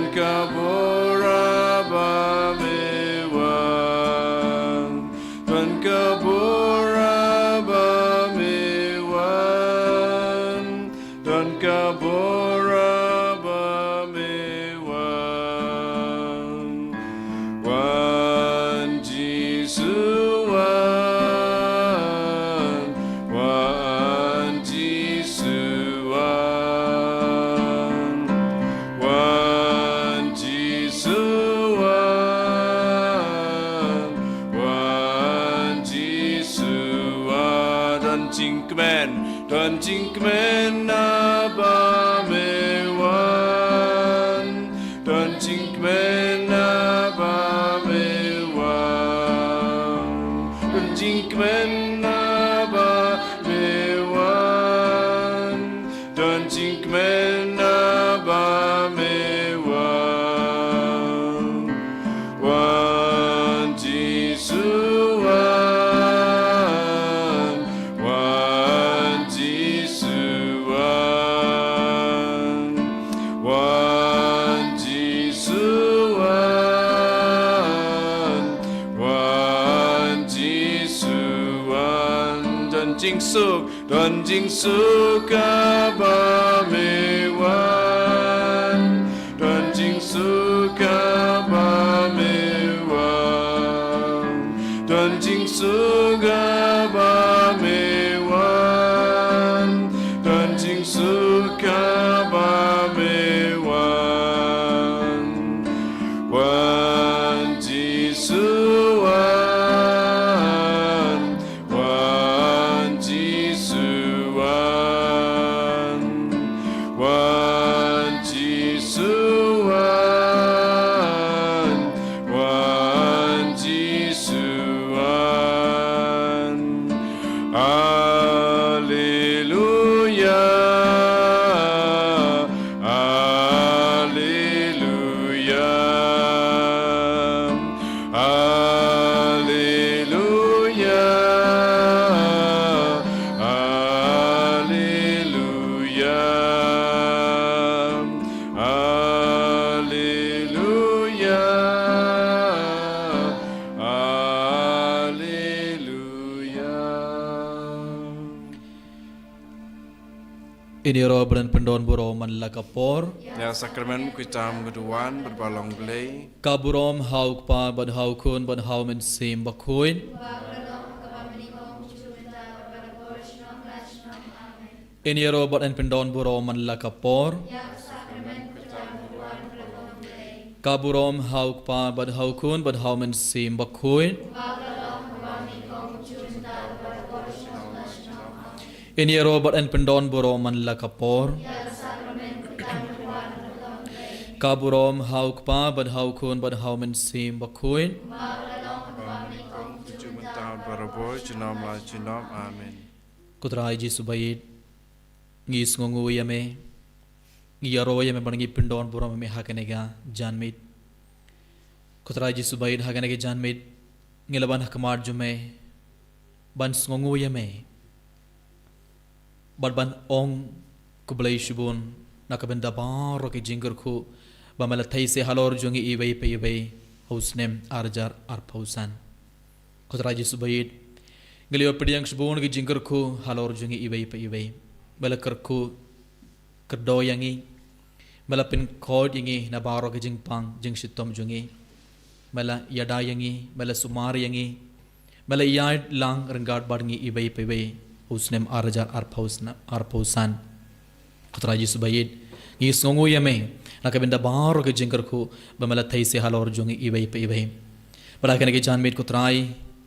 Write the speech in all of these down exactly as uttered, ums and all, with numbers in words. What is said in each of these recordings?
Ka bor ba me wan, don ka bor ba me wan, don ka bor ba me wan. Wan Jisu wan, wan Jisu wan. Wan Jisu wan, wan Jisu wan. Don jingkmen, don jingkmen naba me wan. Don jingkmen naba me wan. Don jingkmen naba me wan. Don jingkmen naba me wan. Wan Jisu wan, wan Jisu wan. Wan Jisu wan, wan Jisu wan. Don jingsuk, don jingsuk haba me wan. Don jingsuk haba me wan. Don jingsuk haba me wan. Don jingsuk haba me wan. Wan Jisu wan, wan Jisu wan. Wan Jisu wan, wan Jisu wan. Alleluia, alleluia, alleluia, alleluia, alleluia, alleluia. Ini ro bren pyndon burom man la ka por. Ïa sakramen khuid tam ka duwan bad ba long Blei. Ka burom ha u Kpa bad ha u Khun bad ha u Mynsiem Bakhuid. Ini ro bad en pyndon burom man la ka por. Ka burom ha u Kpa bad ha u Khun bad ha u Mynsiem Bakhuid. Ini ro bad en pyndon burom man la ka por. Ka burom ha u Kpa bad ha u Khun bad ha u Mynsiem Bakhuid. Amen. Ko Trai Jisu baieit, ngi sngewnguh ïa me, ngi ïaroh ïa me bad ngi pyndon burom ïa me ha kane ka janmiet. Ko Trai Jisu baieit, ha kane ka janmiet ngi la wan ha khmat jong me ban sngewnguh ïa me bad ban ong khublei shibun na ka bynta baroh ki jingkyrkhu ba me la theh seh halor jong ngi iwei pa iwei ha u snem ar hajar arphew san. Ko Trai Jisu baieit, ngi la ïoh pdiang shibun ki jingkyrkhu halor jong ngi iwei pa iwei. Me la kyrkhu kyrdoh ïa ngi, me la pynkhuid ïa ngi na baroh ki jingpang jingshitom jong ngi. Me la ïada ïa ngi, me la sumar ïa ngi, me la ïaid lang ryngkat bad ngi iwei pa iwei ha u snem ar hajar arphew sna-, arphew san. Ko Trai Jisu baieit, ngi sngewnguh ïa me na ka bynta baroh ki jingkyrkhu ba me la theh seh halor jong ngi iwei pa iwei. Bad ha kane ka janmiet ko Trai,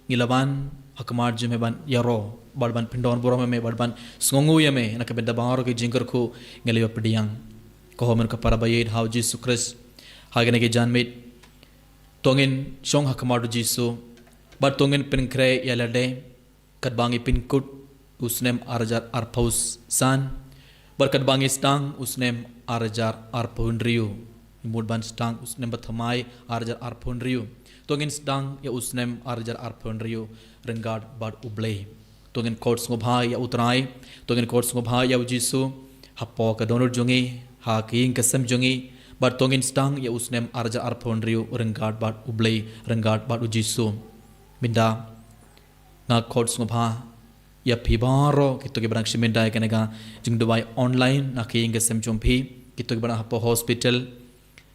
ngi la wan ha khmat jong me ban ïaroh bad ban pyndon burom ïa me bad ban sngewnguh ïa me na ka bynta baroh ki jingkyrkhu ngi la ïoh pdiang. Ko Hynmen ko Para baieit ha u Jisu Khrist, ha kane ka janmiet to ngin shong ha khmat u Jisu bad to ngin pynkhreh ïa lade katba ngi pynkut u snem ar hajar arphew san bad katba ngi sdang u snem ar hajar arphew hynriew. Ngi mut ban sdang u snem ba thymmai ar hajar arphew hynriew. To ngin sdang ïa u snem ar hajar arphew hynriew ryngkat bad U Blei. To ngin khot sngewbha ïa u Trai, to ngin khot sngewbha ïa u Jisu hapoh ka dohnud jong ngi, ha ka ïing ka sem jong ngi, Bad to ngin sdang ïa u snem ar hajar arphew hynriew ryngkat bad U Blei, ryngkat bad U Jisu. Mynta nga khot sngewbha ïa phi baroh kito kiba dang shim bynta ïa kane ka jingduwai online na ka ïing ka sem jong phi, kito kiba dang hapoh hospital,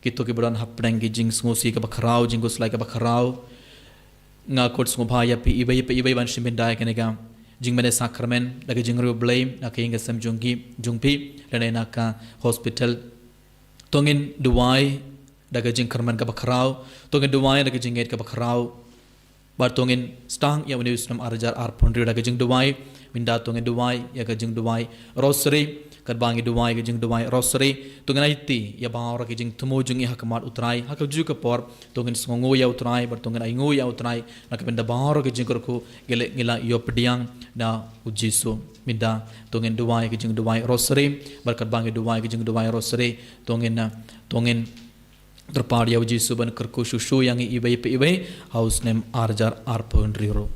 kito kiba don hapdeng ki jingsngewsih kaba khraw, jingkhuslai kaba khraw. Nga khot sngewbha ïa phi iwei pa iwei ban shim bynta ïa kane ka jingmane sakramen da ka jingriewblei na ka ïing ka sem jong ki, jong phi lane na ka hospital. To ngin duwai da ka jingkyrmen kaba khraw, to ngin duwai da ka jingngeit kaba khraw. Bad to ngin sdang ïa une u snem ar hajar arphew hynriew da ka jingduwai. Mynta to ngin duwai ïa ka jingduwai Rosary. Katba ngi duwai ka jingduwai Rosary, to ngin aiti ïa baroh ki jingthmu jong ngi ha khmat U Trai. Ha kajuh ka por to ngin sngewnguh ïa U Trai bad to ngin ainguh ïa U Trai na ka bynta baroh ki jingkyrkhu ngi la, ngi la ïoh pdiang na U Jisu. Mynta to ngin duwai ka jingduwai Rosary. Bad katba ngi duwai ka jingduwai Rosary, to ngin, to ngin kyrpad ïa U Jisu ban kyrkhu shuh shuh ïa ngi iwei pa iwei ha u snem ar hajar arphew hynriew ruh.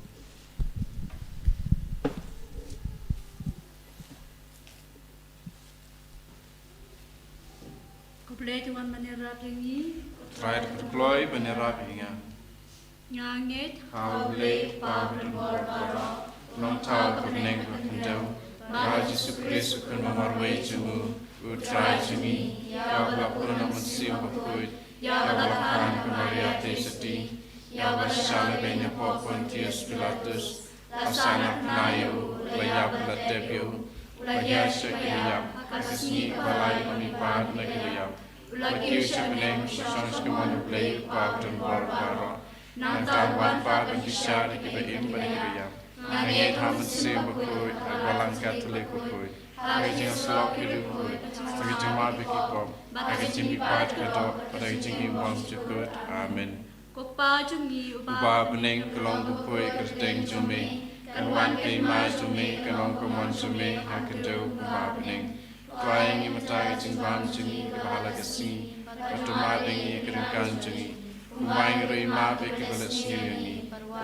Ko Blei, to wan ban ïarap ïa ngi. Trai, to kloi ban ïarap ïa nga. Nga ngeit ha U Blei Kpa uba don bor baroh, Nongthaw uba ha bneng bad ha khyndew, bad ha U Jisu Khrist u Khun ba marwei jong u, U Trai jong ngi, ïa uba la pun na u Mynsiem Bakhuid, ïa uba la kha na ka Maria Theisotti, ïa uba la shah lehbeiñ hapoh Pontius Pilatus, la sahnarphna ïa u, la ïap, la tep ïa u, u la hiar sha ki baïap, ha ka sngi kaba lai u la mihpat na ki baïap, u la kiew sha bneng, u la shong sha kamon U Blei Kpa uba don bor baroh. Nangta un wan pat ban kyrshan ïa kiba im bad ïa kiba ïap. Nga ngeit ha u Mynsiem Bakhuid, ha ka Balang Katholik bakhuid, ha ka jingïasyllok ki riewkhuid, ha ka jingmap ïa ki pop, ha ka jingmihpat ka doh, bad ha ka jingim bymjukut. Amen. Ko Kpa jong ngi uba ha bneng, ka long bakhuid ka kyrteng jong me. Kan wan ka hima jong me, kan long ka mon jong me ha ka khyndew kumba ha bneng. To ai ïa ngi mynta ka jingbam jong ngi kaba ha la ka sngi, bad to map ïa ngi ïa ka ryngkang jong ngi, kumba ngi ruh ngi map ïa kiba leh sniew ïa ngi.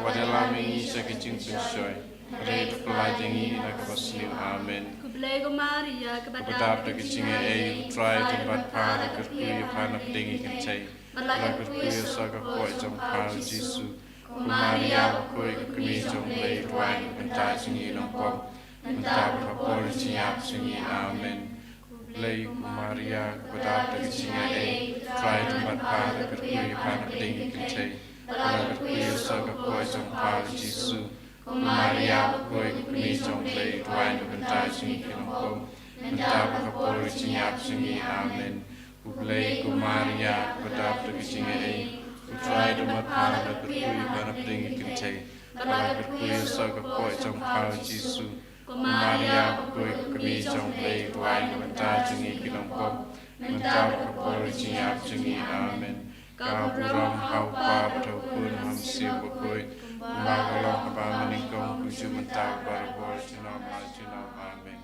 Wat ïalam ïa ngi sha ka jingpynshoi, hynrei to pyllait ïa ngi na kaba sniew. Amen. Khublei ko Maria, kaba dap da ka jingaiei, U Trai u don bad pha, la kyrkhu ïa pha na pdeng ki kynthei, bad la kyrkhu ïa u soh ka kpoh jong pha U Jisu. Ko Maria bakhuid, ka kmie jong U Blei, duwai na ka bynta jong ngi ki nongpop, mynta bad ha ka por jingïap jong ngi. Amen. Khublei ko Maria, kaba dap da ka jingaiei, U Trai u don bad pha, la kyrkhu ïa pha na pdeng ki kynthei, bad la kyrkhu ïa u soh ka kpoh jong pha U Jisu. Ko Maria bakhuid, ka kmie jong U Blei, duwai na ka bynta jong ngi ki nongpop, mynta bad ha ka por jingïap jong ngi. Amen. Khublei ko Maria, kaba dap da ka jingaiei, U Trai u don bad pha, la kyrkhu ïa pha na pdeng ki kynthei, bad la kyrkhu ïa u soh ka kpoh jong pha U Jisu. Ko Maria bakhuid, ka kmie jong U Blei, duwai na ka bynta jong ngi ki nongpop, mynta bad ha ka por jingïap jong ngi. Amen. Ka burom ha U Kpa bad ha U Khun, ha U Mynsiem Bakhuid, kumba ka long ha kaba mynnyngkong, kumjuh mynta, barabor, junom la junom. Amen.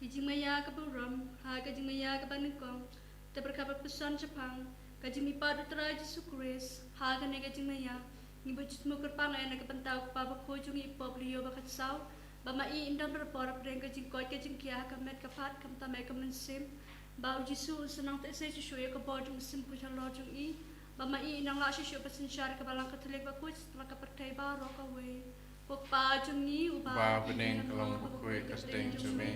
Ka jingmaïa ka burom ha ka jingmaïa kaba nyngkong. Te pyrkhat bad puson shaphang ka jingmihpat U Trai Jisu Khrist ha kane ka jingmaïa. Ngi buh jingthmu kyrpang na ka bynta u kpa bakhuid jong ngi u Pope Leo ba khatsaw, ba ma i un don barabor hapdeng ka jingkoit ka jingkhiah ha ka met ka phad khamtam ïa ka mynsiem, ba U Jisu un sa nang teh sei shuh shuh ïa ka bor jong U Mynsiem Bakhuid halor jong i, ba ma i un nang lah shuh shuh ban synshar ïa ka Balang Katholik bakhuid satlak ka pyrthei baroh kawei. Ko Kpa jong ngi uba ha bneng, ka long bakhuid ka kyrteng jong me.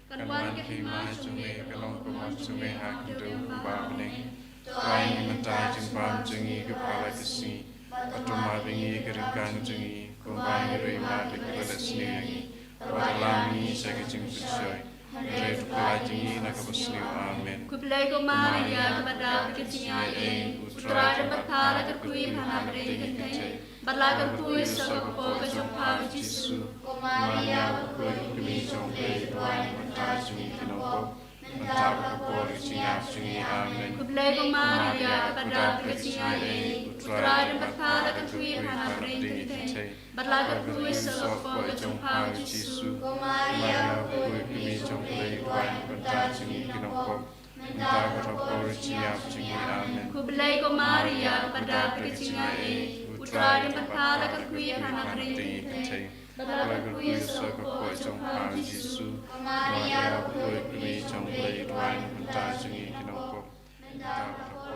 Kan wan ka hima jong me, kan long ka mon jong me ha ka khyndew kumba ha bneng. To ai ngi mynta ka jingbam jong ngi kaba ha la ka sngi. Bad to map ïa ngi ïa ka ryngkang jong ngi, kumba ngi ruh ngi map ïa kiba leh sniew ïa ngi. Wat ïalam ïa ngi sha ka jingpynshoi, hynrei to pyllait ïa ngi na kaba sniew. Amen. Khublei ko Maria, kaba dap da ka jingaiei, U Trai u don bad pha, la kyrkhu ïa pha na pdeng ki kynthei, bad la kyrkhu ïa u soh ka kpoh ka jong pha U Jisu. Ko Maria bakhuid, ka kmie jong U Blei, duwai na ka bynta jong ngi ki nongpop, mynta bad ha ka por jingïap jong ngi. Amen. Khublei ko Maria, kaba dap da ka jingaiei, U Trai u don bad pha, la kyrkhu ïa pha na pdeng ki kynthei, bad la kyrkhu ïa u soh ka kpoh jong pha U Jisu. Ko Maria bakhuid, ka kmie jong U Blei, duwai na ka bynta jong ngi ki nongpop, mynta bad ha ka por jingïap jong ngi. Amen. Khublei ko Maria, kaba dap da ka jingaiei, U Trai u don bad pha, la kyrkhu ïa pha na pdeng ki kynthei, bad la kyrkhu ïa u soh ka kpoh jong pha U Jisu. Ko Maria bakhuid, ka kmie jong U Blei, duwai na ka bynta jong ngi ki nongpop, mynta bad ha ka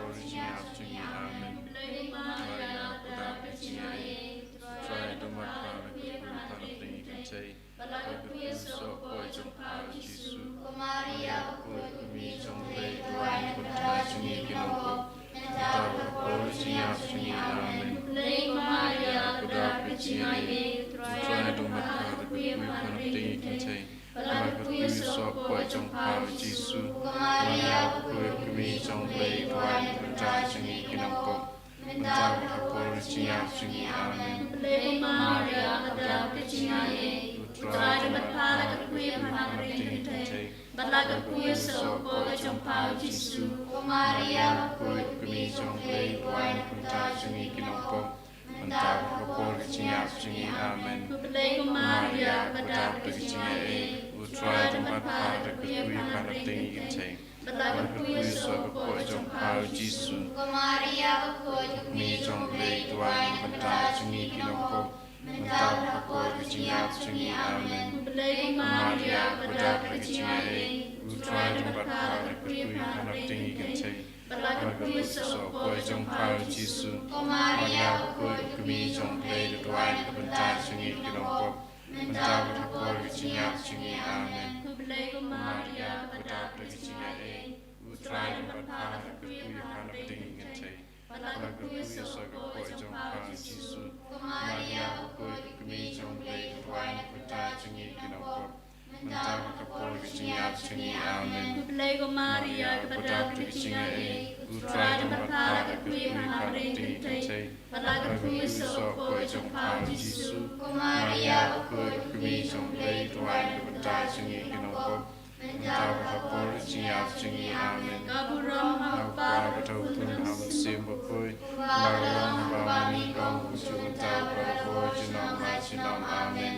ki nongpop, mynta bad ha ka por ka jingïap jong ngi. Amen. Khublei ko Maria, kaba dap da ka jingaiei, U Trai u don bad pha, pha ïa phi ha ki kynthei, bad la ka kyrkhu ïa u soh poi jong pha u Jisu. Ko Maria bakhuid, ka kmie jong U Blei, duwai na ka bynta jong ngi ki nongpop, mynta bad ha ka por ka jingïap jong ngi. Amen. Khublei ko Maria, kaba dap da ka jingaiei, U Trai u don bad pha, la ka kyrkhu ïa pha ha ki kynthei, bad la ka kyrkhu ïa u soh poi jong pha u Jisu. Ko Maria bakhuid, ka kmie jong U Blei, duwai na ka bynta jong ngi ki nongpop, mynta bad ha ka por ka jingïap jong ngi. Amen. Khublei ko Maria, kaba dap da ka jingaiei, U Trai u don bad pha, la ka kyrkhu ïa pha ha ki kynthei, bad la ka kyrkhu ïa u soh poi jong pha u Jisu. Ko Maria bakhuid, ka kmie jong U Blei, duwai na ka bynta jong ngi ki nongpop, mynta bad ha ka por ka jingïap jong ngi. Amen. Khublei ko Maria, kaba dap da ka jingaiei, U Trai u don bad pha, la ka kyrkhu ïa pha ha ki kynthei, bad la ka kyrkhu ïa u soh poi jong pha u Jisu. Ko Maria bakhuid, ka kmie jong U Blei, duwai na ka bynta jong ngi ki nongpop, mynta bad ha ka por ka jingïap jong ngi. Amen. Khublei ko Maria, kaba dap da ka jingaiei, U Trai u don bad pha, la ka kyrkhu ïa pha ha ki kynthei, bad la ka kyrkhu ïa u soh poi jong pha u Jisu. Ko Maria bakhuid, ka kmie jong U Blei, duwai na ka bynta jong ngi ki nongpop, mynta bad ha ka por ka jingïap jong ngi. Amen. Khublei ko Maria, kaba dap da ka jingaiei, U Trai u don bad pha, la ka kyrkhu ïa pha ha ki kynthei, bad la ka kyrkhu ïa u soh poi jong pha u Jisu. Ko Maria bakhuid, ka kmie jong U Blei, duwai na ka bynta jong ngi ki nongpop, mynta bad ha ka por ka jingïap jong ngi. Amen. Ka burom ha U Kpa bad ha U Khun bad ha U Mynsiem Bakhuid, kumba ka long ha kaba mynnyngkong, kumjuh mynta, barabor, junom la junom. Amen.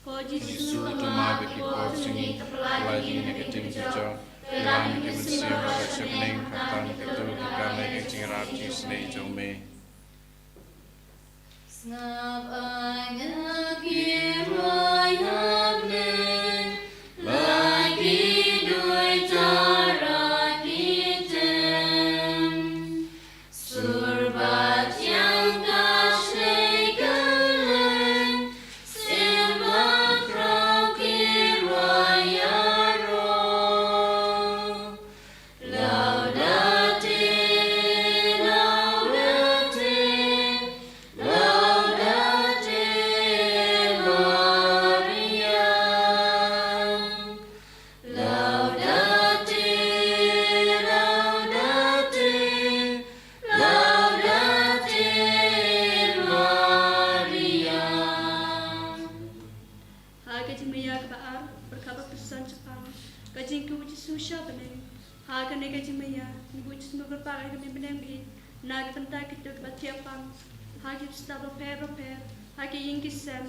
Ko Jisu, to map ïa ki pop jong ngi, to pyllait ïa ngi na ka jingpynjot, to ïalam ïa ki mynsiem baroh sha bneng, khamtam ïa kato kaba kane ka jingïarap jingisynei jong me. Sngap, ai nga ki roi ha Blei, la ki duh tara ki tem. Sur bad ïing ka shlei ka leng, sim bad khraw ki roi ïaroh. Laudate, laudate, laudate Maria. Laudate, laudate, laudate Maria. Ha ka jingmaïa kaba ar, bad kaba pyrshang shaphang, ka jingkiew u Jisu sha bneng. Ha kane ka jingmaïa, ngi buh jingsngewbha ïa ka Mei Bneng Baieit na ka bynta kito kiba thiah pang ha ki hospital bapher bapher, ha ki ïing ki sem,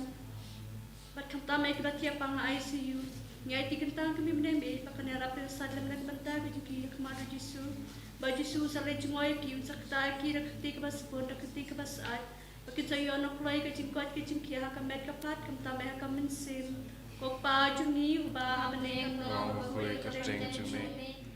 bad khamtam ïa kiba thiah pang ha I C U. Ngi aiti kyntang ïa ka Mei Bneng Baieit ba kan ïarap lynsaid lem na ka bynta ka jong ki ha khmat u Jisu, ba u Jisu un sa leit jngoh ïa ki, un sa ktah ïa ki da ka kti kaba sbun, da ka kti kaba syaid, ba kin sa ïoh na kloi ka jingkoit ka jingkhiah ha ka met ka phad, khamtam eh ha ka mynsiem. Ko Kpa jong ngi uba ha bneng, kan long ba khuid ka kyrteng jong me,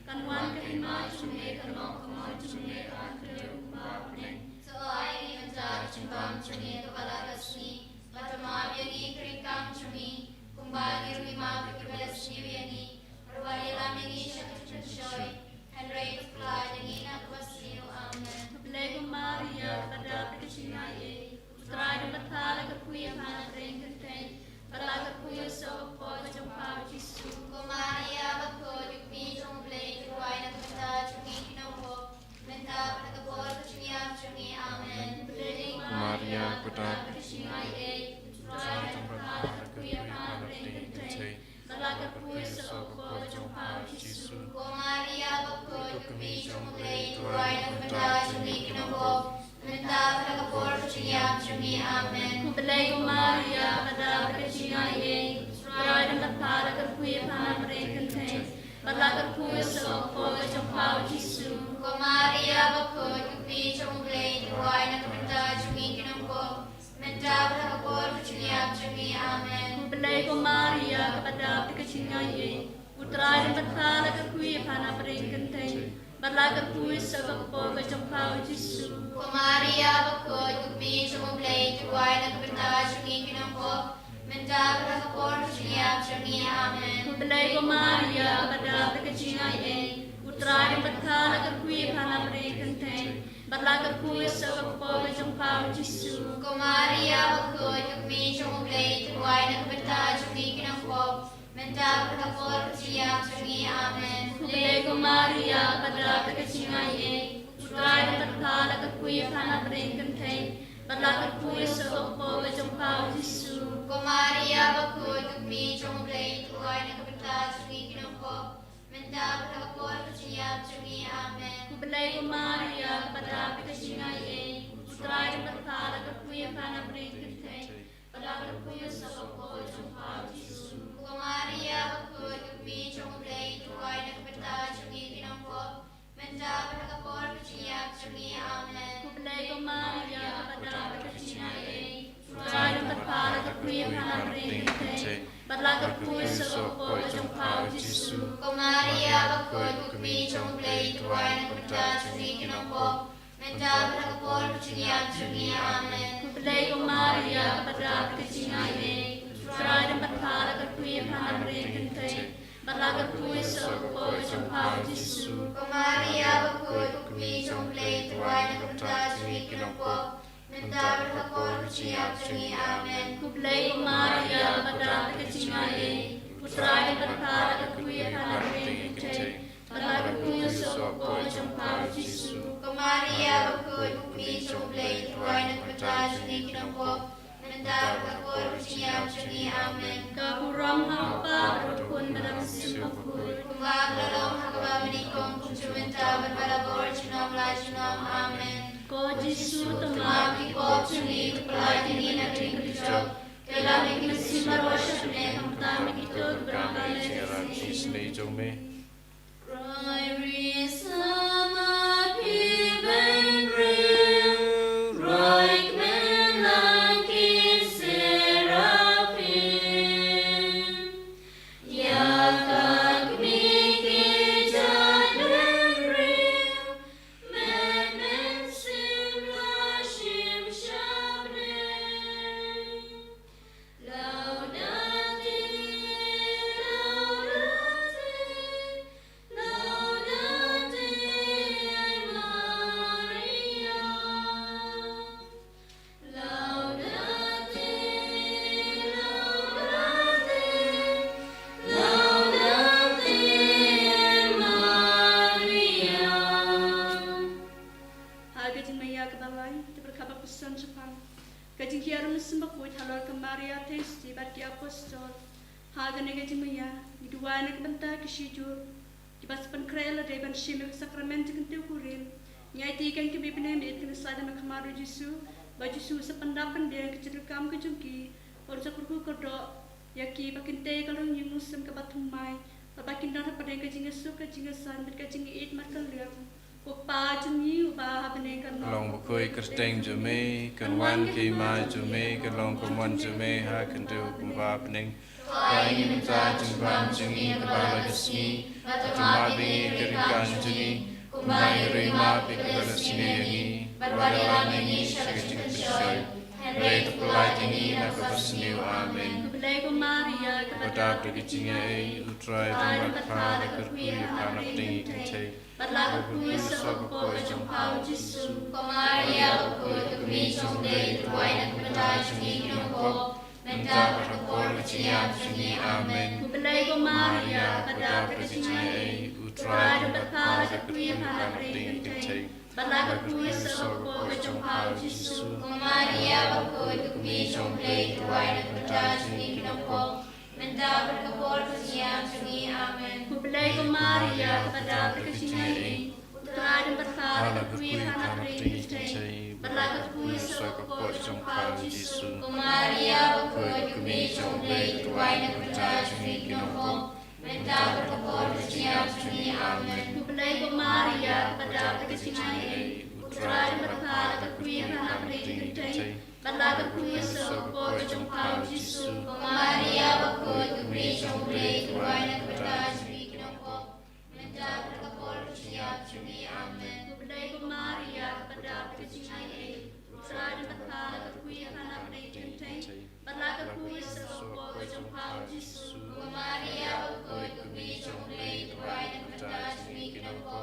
kan wan ka hima jong me, kan long ka mon jong me ha ka khyndew kumba ha bneng. To ai ïa ngi mynta ka jingbam jong ngi kaba la ka sngi, bad to map ïa ngi ki ryngkang jong ngi, kumba ngi ruh ngi map ïa kiba la sniew ïa ngi, bad wat ïalam ïa ngi sha ka jingpynshoi, hynrei to pyllait ïa ngi na kaba sniew. Amen. Khublei ko Maria, kaba dap da ka jingaiei, U Trai u don bad pha, la ka kyrkhu ïa pha na pdeng kynthei, bad la ka kyrkhu ïa u soh bakpoh ka jong pha u Jisu. Ko Maria bakhuid, ka kmie jong U Blei, to duwai na ka bynta jong ngi ki nongpop, mynta bad ha ka por ka jingïap jong ngi. Amen. Khublei ko Maria, kaba dap da ka jingaiei, U Trai u don bad pha, la ka kyrkhu ïa pha na pdeng kynthei, bad la ka kyrkhu ïa u soh bakpoh ka jong pha u Jisu. Ko Maria bakhuid, ka kmie jong U Blei, to duwai na ka bynta jong ngi ki nongpop, mynta bad ha ka por ka jingïap jong ngi. Amen. Khublei ko Maria, kaba dap da ka jingaiei, U Trai u don bad pha, la ka kyrkhu ïa pha na pdeng kynthei, bad la ka kyrkhu ïa u soh bakpoh ka jong pha u Jisu. Ko Maria bakhuid, ka kmie jong U Blei, to duwai na ka bynta jong ngi ki nongpop, mynta bad ha ka por ka jingïap jong ngi. Amen. Khublei ko Maria, kaba dap da ka jingaiei, U Trai u don bad pha, la ka kyrkhu ïa pha na pdeng kynthei, bad la ka kyrkhu ïa u soh bakpoh ka jong pha u Jisu. Ko Maria bakhuid, ka kmie jong U Blei, to duwai na ka bynta jong ngi ki nongpop, mynta bad ha ka por ka jingïap jong ngi. Amen. Khublei ko Maria, kaba dap da ka jingaiei, U Trai dang pat pha la kyrkhu ïa pha na pdeng kynthei, bad la kyrkhu ïa soh ka kpoh ka jong pha u Jisu. Ko Maria bakhuid, ko kmie jong U Blei, to duwai na ka bynta jong ngi ki nongpop, mynta bad ha ka por ka jingïap jong ngi. Amen. Khublei ko Maria, kaba dap da ka jingaiei, U Trai dang pat pha la kyrkhu ïa pha na pdeng kynthei, bad la kyrkhu ïa soh ka kpoh ka jong pha u Jisu. Ko Maria bakhuid, ko kmie jong U Blei, to duwai na ka bynta jong ngi ki nongpop, mynta bad ha ka por ka jingïap jong ngi. Amen. Khublei ko Maria, kaba dap da ka jingaiei, U Trai dang pat pha la kyrkhu ïa pha na pdeng kynthei, bad la kyrkhu ïa soh ka kpoh ka jong pha u Jisu. Ko Maria bakhuid, ko kmie jong U Blei, to duwai na ka bynta jong ngi ki nongpop, mynta bad ha ka por ka jingïap jong ngi. Amen. Khublei ko Maria, kaba dap da ka jingaiei, U Trai dang pat pha la kyrkhu ïa pha na pdeng kynthei, bad la kyrkhu ïa soh ka kpoh ka jong pha u Jisu. Ko Maria bakhuid, ko kmie jong U Blei, to duwai na ka bynta jong ngi ki nongpop, mynta bad ha ka por ka jingïap jong ngi. Amen. Khublei ko Maria, kaba dap da ka jingaiei, U Trai dang pat pha la kyrkhu ïa pha na pdeng kynthei, bad la kyrkhu ïa soh ka kpoh ka jong pha u Jisu. Ko Maria bakhuid, ko kmie jong U Blei, to duwai na ka bynta jong ngi ki nongpop, mynta bad ha ka por ka jingïap jong ngi. Amen. Khublei ko Maria, kaba dap da ka jingaiei, U Trai dang pat pha la kyrkhu ïa pha na pdeng kynthei, bad la kyrkhu ïa soh ka kpoh ka jong pha u Jisu. Ko Maria bakhuid, ko kmie jong U Blei, to duwai na ka bynta jong ngi ki nongpop, mynta bad ha ka por ka jingïap jong ngi. Amen. Ka burom ha u Kpa bad u Khun bad u Mynsiem Bakhuid, kumba ka la long ha kaba mynnyngkong, kumjuh mynta bad barabor, junom la junom. Amen. Ko Jisu, to map ïa ki pop jong ngi, to pynlait ïa ngi na ka jingkyrkhu, to ïalam ïa ki mynsiem baroh sha pdeng, khamtam ïa kito kiba don ban leit sha ka jingïaseng jong me. Roi Risa ma phi bynriew, roi kmen lang ki seraphim. Ïa ka kmie ki jait bynriew, met mynsiem la shim sha pdeng. Laudate, laudate, laudate Maria. Laudate, laudate, laudate Maria. Ha ka jingmaïa kaba lai, te bad kaba khuslai shaphang ka jinghiar u Mynsiem Bakhuid halor ka Maria Theisotti bad ki apostol. Ha kane ka jingmaïa, ngi duwai na ka bynta ki shijur kiba sa pynkhreh lade ban shim ïa ka sakramen jingkyntiew kurim. Ngi aiti ïa ki ba ïeit, ba ïeit ki ba ïeit, ki ba ïeit na ka khmat u Jisu, ba u Jisu u sa pyndap pynbiang ïa ka jingdonkam ka jong ki, un sa kyrkhu kyrdoh ïa ki, ba kin tei ïa ka longïing longsim kaba thymmai, bad ba kin don hapdeng ka jingïasuk, ka jingïasaid bad ka jingïeit markylliang. Ko Kpa jong ngi uba ha bneng, kan long bakhuid ka kyrteng jong me, kan wan ka hima jong me, kan long ka mon jong me ha ka khyndew kumba ha bneng. To ai ngi mynta ka jingbam jong ngi kaba la ka sngi, bad to map ïa ngi ïa ka ryngkat jong ngi, kumba ngi ruh ngi map ïa kiba la sniew ïa ngi, bad wat ïalam ïa ngi sha ka jingpynshoi, hynrei to pynlait ïa ngi na kaba sniew. Amen. Khublei ko Maria, kaba dap da ka jingaiei, U Trai u don bad pha, la kyrkhu ïa pha na pdeng ki kynthei, bad la kyrkhu ïa ka soh ka kpoh jong pha u Jisu. Ko Maria bakhuid, ko kmie jong U Blei, to duwai na ka bynta jong ngi ki nongpop, mynta bad ha ka por ka jingïap jong ngi. Amen. Khublei ko Maria, kaba dap da ka jingaiei, U Trai u don bad pha, la kyrkhu ïa pha na pdeng ki kynthei, bad la kyrkhu ïa ka soh ka kpoh jong pha u Jisu. Ko Maria bakhuid, ko kmie jong U Blei, to duwai na ka bynta jong ngi ki nongpop, mynta bad ha ka por ka jingïap jong ngi. Amen. Khublei ko Maria, kaba dap da ka jingaiei, U Trai u don bad pha, la kyrkhu ïa pha na pdeng ki kynthei, bad la kyrkhu ïa ka soh ka kpoh jong pha u Jisu. Ko Maria bakhuid, ko kmie jong U Blei, to duwai na ka bynta jong ngi ki nongpop, mynta bad ha ka por ka jingïap jong ngi. Amen. Khublei ko Maria, kaba dap da ka jingaiei, U Trai u don bad pha, la kyrkhu ïa pha na pdeng ki kynthei, bad la kyrkhu ïa ka soh ka kpoh jong pha u Jisu. Ko Maria bakhuid, ko kmie jong U Blei, to duwai na ka bynta jong ngi ki nongpop, mynta bad ha ka por ka jingïap jong ngi. Amen. Khublei ko Maria, kaba dap da ka jingaiei, U Trai u don bad pha, la kyrkhu ïa pha na pdeng ki kynthei, bad la kyrkhu ïa ka soh ka kpoh jong pha u Jisu. Ko Maria bakhuid, ko kmie jong U Blei, to duwai na ka bynta jong ngi ki nongpop,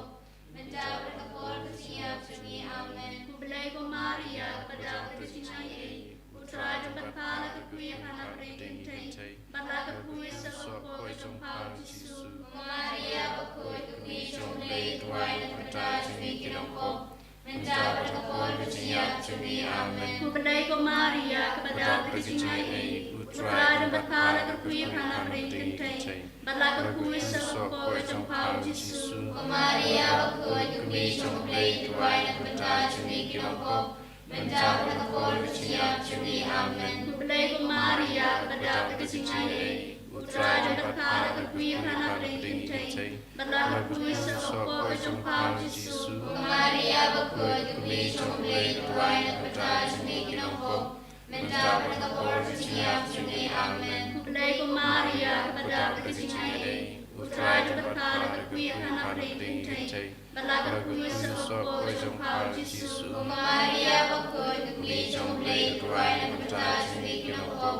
Ko Maria, kaba dap da ka jingaiei, U Trai u don bad pha, la kyrkhu ïa pha na pdeng ki kynthei, bad la kyrkhu ïa ka saw ka kpoh jong pha, U Jisu. Ko Maria bakhuid, ka kmie jong U Blei, duwai na ka bynta jong ngi ki nongpop, mynta bad ha ka por ka jingïap jong ngi. Amen. Khublei ko Maria, kaba dap da ka jingaiei, U Trai u don bad pha, la kyrkhu ïa pha na pdeng ki kynthei, bad la kyrkhu ïa ka saw ka kpoh jong pha, U Jisu. Ko Maria bakhuid, ka kmie jong U Blei, duwai na ka bynta jong ngi ki nongpop, mynta bad ha ka por ka jingïap jong ngi. Amen. Khublei ko Maria, kaba dap da ka jingaiei, U Trai u don bad pha, la kyrkhu ïa pha na pdeng ki kynthei, bad la kyrkhu ïa ka saw ka kpoh jong pha, U Jisu. Ko Maria bakhuid, ka kmie jong U Blei, duwai na ka bynta jong ngi ki nongpop, mynta bad ha ka por ka jingïap jong ngi. Amen. Khublei ko Maria, kaba dap da ka jingaiei, U Trai u don bad pha, la kyrkhu ïa pha na pdeng ki kynthei, bad la kyrkhu ïa ka saw ka kpoh jong pha, U Jisu. Ko Maria bakhuid, ka kmie jong U Blei, duwai na ka bynta jong ngi ki nongpop,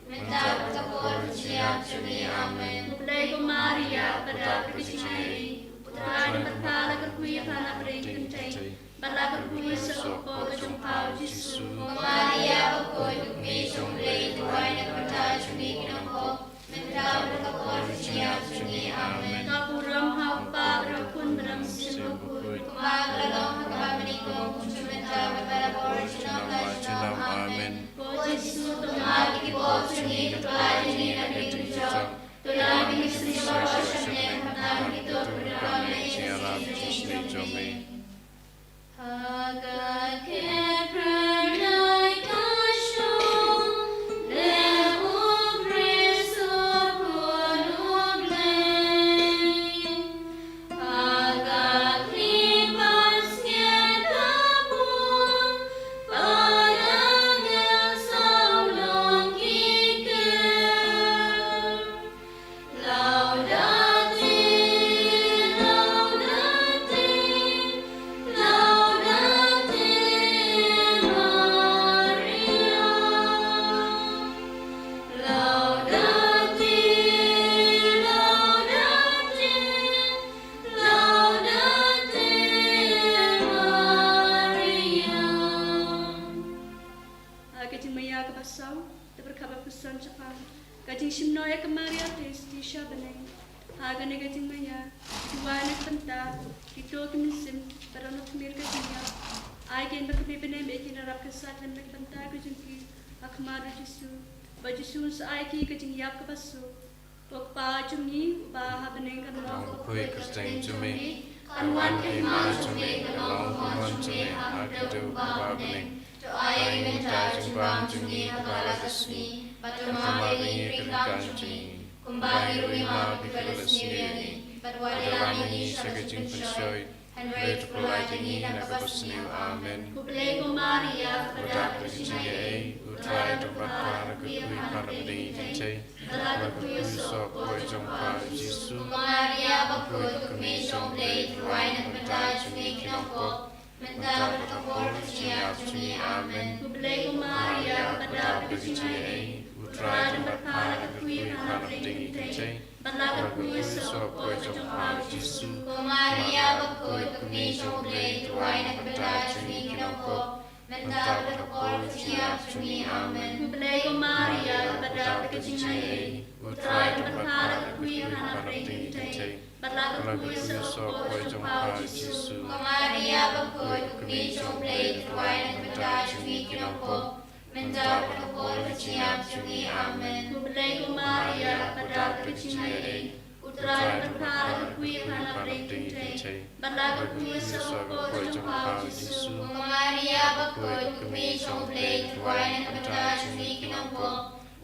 mynta bad ha ka por ka jingïap jong ngi. Amen. Khublei ko Maria, kaba dap da ka jingaiei, U Trai u don bad pha, la kyrkhu ïa pha na pdeng ki kynthei, bad la kyrkhu ïa ka saw ka kpoh jong pha, U Jisu. Ko Maria bakhuid, ka kmie jong U Blei, duwai na ka bynta jong ngi ki nongpop, mynta bad ha ka por ka jingïap jong ngi. Amen. Ka burom ha U Kpa bad ha U Khun bad ha U Mynsiem Bakhuid, kumba ka la long ha kaba nyngkong, kumjuh mynta bad barabor, junom la junom. Amen. Ko Jisu, to map ïa ki pop jong ngi, to pynlait ïa ngi na ka jingtep jong, to ïalam ïa ngi sha ka jingïaseng, bad to ïoh pynban na ka jingïarap jong u snieh jong me. Ha ka kynrad ka shong leh U Khrist U Khun U Blei. Ha ka kli ban sngiat ka bun, ba dang ïa saw long ki kyrdan. Laudate, laudate, laudate Maria. Laudate, laudate, laudate Maria. Ha ka jingmaïa kaba saw, da pyrkhat baptismal shaphang ka jingshim noh ïa ka Maria Theisotti sha bneng. Ha kane ka jingmaïa, ki duwai na ka bynta kito ki mynsiem ba don ha khmih ka jingïap. Ai kein ba khmih bneng bad ïa ki nongrep kynsan lem na ka bynta ka jong ki ha khmat U Jisu. Ba U Jisu un sa ai ïa ki ka jingïap kaba suk. Ko Kpa jong ngi uba ha bneng, kan long kyrteng jong me, kan wan ka hima jong me, kan long ka mon jong me ha ka dei uba ha bneng. To ai ïa ngi mynta ka jingbam jong ngi ha kawei ka sngi, bad to map ïa ngi ki ryngkang jong ngi, kumba ngi ruh ngi map ïa kiba la sniew ïa ngi, bad wat ïalam ïa ngi sha ka jingpynshoi, hynrei to pynlait ïa ngi na kaba sniew. Amen. Khublei ko Maria, kaba dap da ka jingaiei, U Trai u don bad pha, la kyrkhu ïa pha na pdeng ki kynthei, bad la kyrkhu ïa ka saw ka kpoh jong pha, U Jisu. Ko Maria bakhuid, ka kmie jong U Blei, to duwai na ka bynta jong ngi ki nongpop, mynta bad ha ka por ka jingïap jong ngi. Amen. Khublei ko Maria, kaba dap da ka jingaiei, U Trai u don bad pha, la kyrkhu ïa pha na pdeng ki kynthei, bad la kyrkhu ïa ka saw ka kpoh jong pha, U Jisu. Ko Maria bakhuid, ka kmie jong U Blei, to duwai na ka bynta jong ngi ki nongpop, mynta bad ha ka por ka jingïap jong ngi. Amen. Khublei ko Maria, kaba dap da ka jingaiei, U Trai u don bad pha, la kyrkhu ïa pha na pdeng ki kynthei, bad la kyrkhu ïa ka saw ka kpoh jong pha, U Jisu. Ko Maria bakhuid, ka kmie jong U Blei, to duwai na ka bynta jong ngi ki nongpop, mynta bad ha ka por ka jingïap jong ngi. Amen. Khublei ko Maria, kaba dap da ka jingaiei, U Trai u don bad pha, la kyrkhu ïa pha na pdeng ki kynthei, bad la kyrkhu ïa ka saw ka kpoh jong pha, U Jisu. Ko Maria bakhuid, ka kmie jong U Blei, to duwai na ka bynta jong ngi ki nongpop,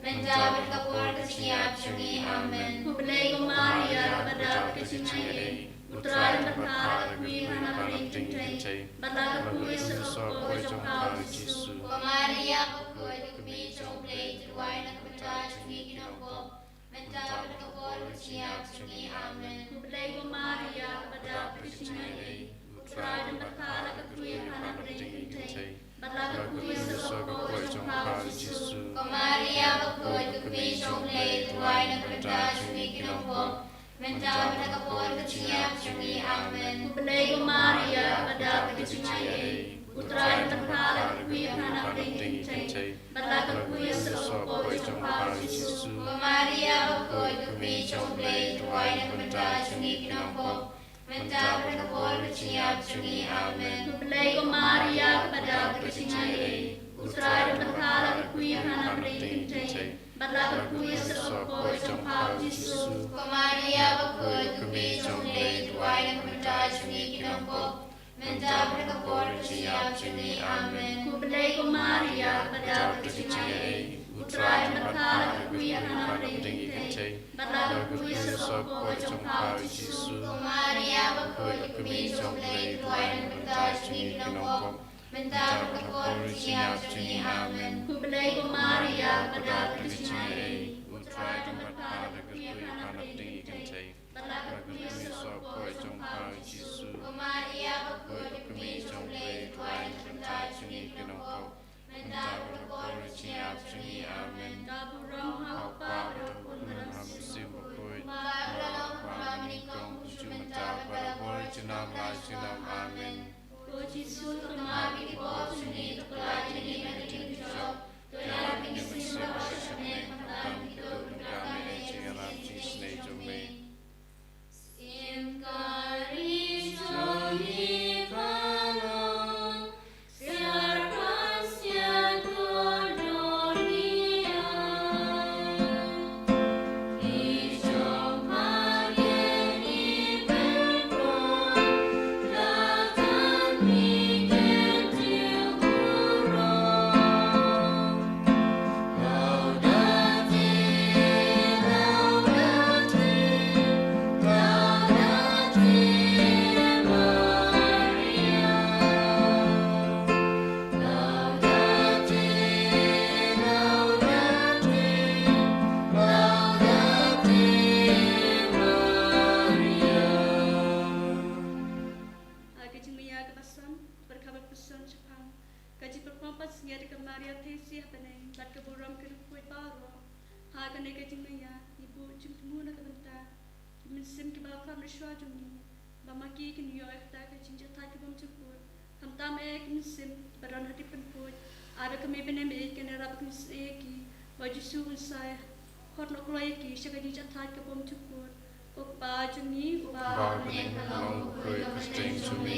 mynta bad ha ka por ka jingïap jong ngi. Amen. Khublei ko Maria, kaba dap da ka jingaiei, U Trai u don bad pha, la kyrkhu ïa pha na pdeng ki kynthei, bad la kyrkhu ïa ka saw ka kpoh jong pha, U Jisu. Ko Maria bakhuid, ka kmie jong U Blei, to duwai na ka bynta jong ngi ki nongpop, mynta bad ha ka por ka jingïap jong ngi. Amen. Khublei ko Maria, kaba dap da ka jingaiei, U Trai u don bad pha, la kyrkhu ïa pha na pdeng ki kynthei, bad la kyrkhu ïa ka saw ka kpoh jong pha, U Jisu. Ko Maria bakhuid, ka kmie jong U Blei, to duwai na ka bynta jong ngi ki nongpop, mynta bad ha ka por ka jingïap jong ngi. Amen. Khublei ko Maria, kaba dap da ka jingaiei, U U Trai un pynbha da ka kmie ha napdeng ïa ki kynthei. Bad la ka kmie sohpoi jong pha, u Jisu. Ko Maria bakhuid, ko kmie jong U Blei, duwai na ka bynta jong ngi ki nongpop, mynta bad ha ka por jingïap jong ngi. Amen. Khublei ko Maria, kaba dap da ka jingaiei, U Trai un pynbha da ka kmie ha napdeng ïa ki kynthei. Bad la ka kmie sohpoi jong pha, u Jisu. Ko Maria bakhuid, ko kmie jong U Blei, duwai na ka bynta jong ngi ki nongpop, mynta bad ha ka por jingïap jong ngi. Amen. Khublei ko Maria, kaba dap da ka jingaiei, U Trai un pynbha da ka kmie ha napdeng ïa ki kynthei. Bad la ka kmie sohpoi jong pha, u Jisu. Ko Maria bakhuid, ko kmie jong U Blei, duwai na ka bynta jong ngi ki nongpop, mynta bad ha ka por jingïap jong ngi. Amen. Khublei ko Maria, kaba dap da ka jingaiei, U Trai un pynbha da ka kmie ha napdeng ïa ki kynthei. Bad la ka kmie sohpoi jong pha, u Jisu. Ko Maria bakhuid, ko kmie jong U Blei, duwai na ka bynta jong ngi ki nongpop, mynta bad ha ka por jingïap jong ngi. Amen. Ka burom ha u Kpa bad ha u Khun bad ha u Mynsiem Bakhuid, kumba la long ha kaba nyngkong, kumjuh mynta bad ha ka por junom la junom. Amen. Ko Jisu, to map ïa ki pop jong ngi, to kylla ïa ngi na ka diengphusop, to ïalam ïa ki mynsiem baroh shaneng, khamtam ïa kito kiba donkam ïa ka jingïarap jingisynei jong me. Ha ka jingmaïa kaba san, ka pyrkhat bad pyrshang shaphang ka jingpynpaw pansngiat ïa ka Maria Theisottang ha bneng bad ka burom ki riewkhuid baroh. Ha kane ka jingmaïa ngi buh jingthmu na ka bynta ki mynsiem kiba la kham mynshuwa jong ngi, ba ma ki kin ïoh ïa kata ka jingjahthait ka bymjukut. Khamtam eh ki mynsiem ba don ha ri pynpud, ai ba ka mei bneng ba ïeit kan ïarap ban kynsan ïa ki, ba u Jisu un sa khot noh kloi ïa ki sha ka jingjahthait ka bymjukut. Ko Kpa jong ngi uba ha bneng, ka long bakhuid ka kyrteng jong me.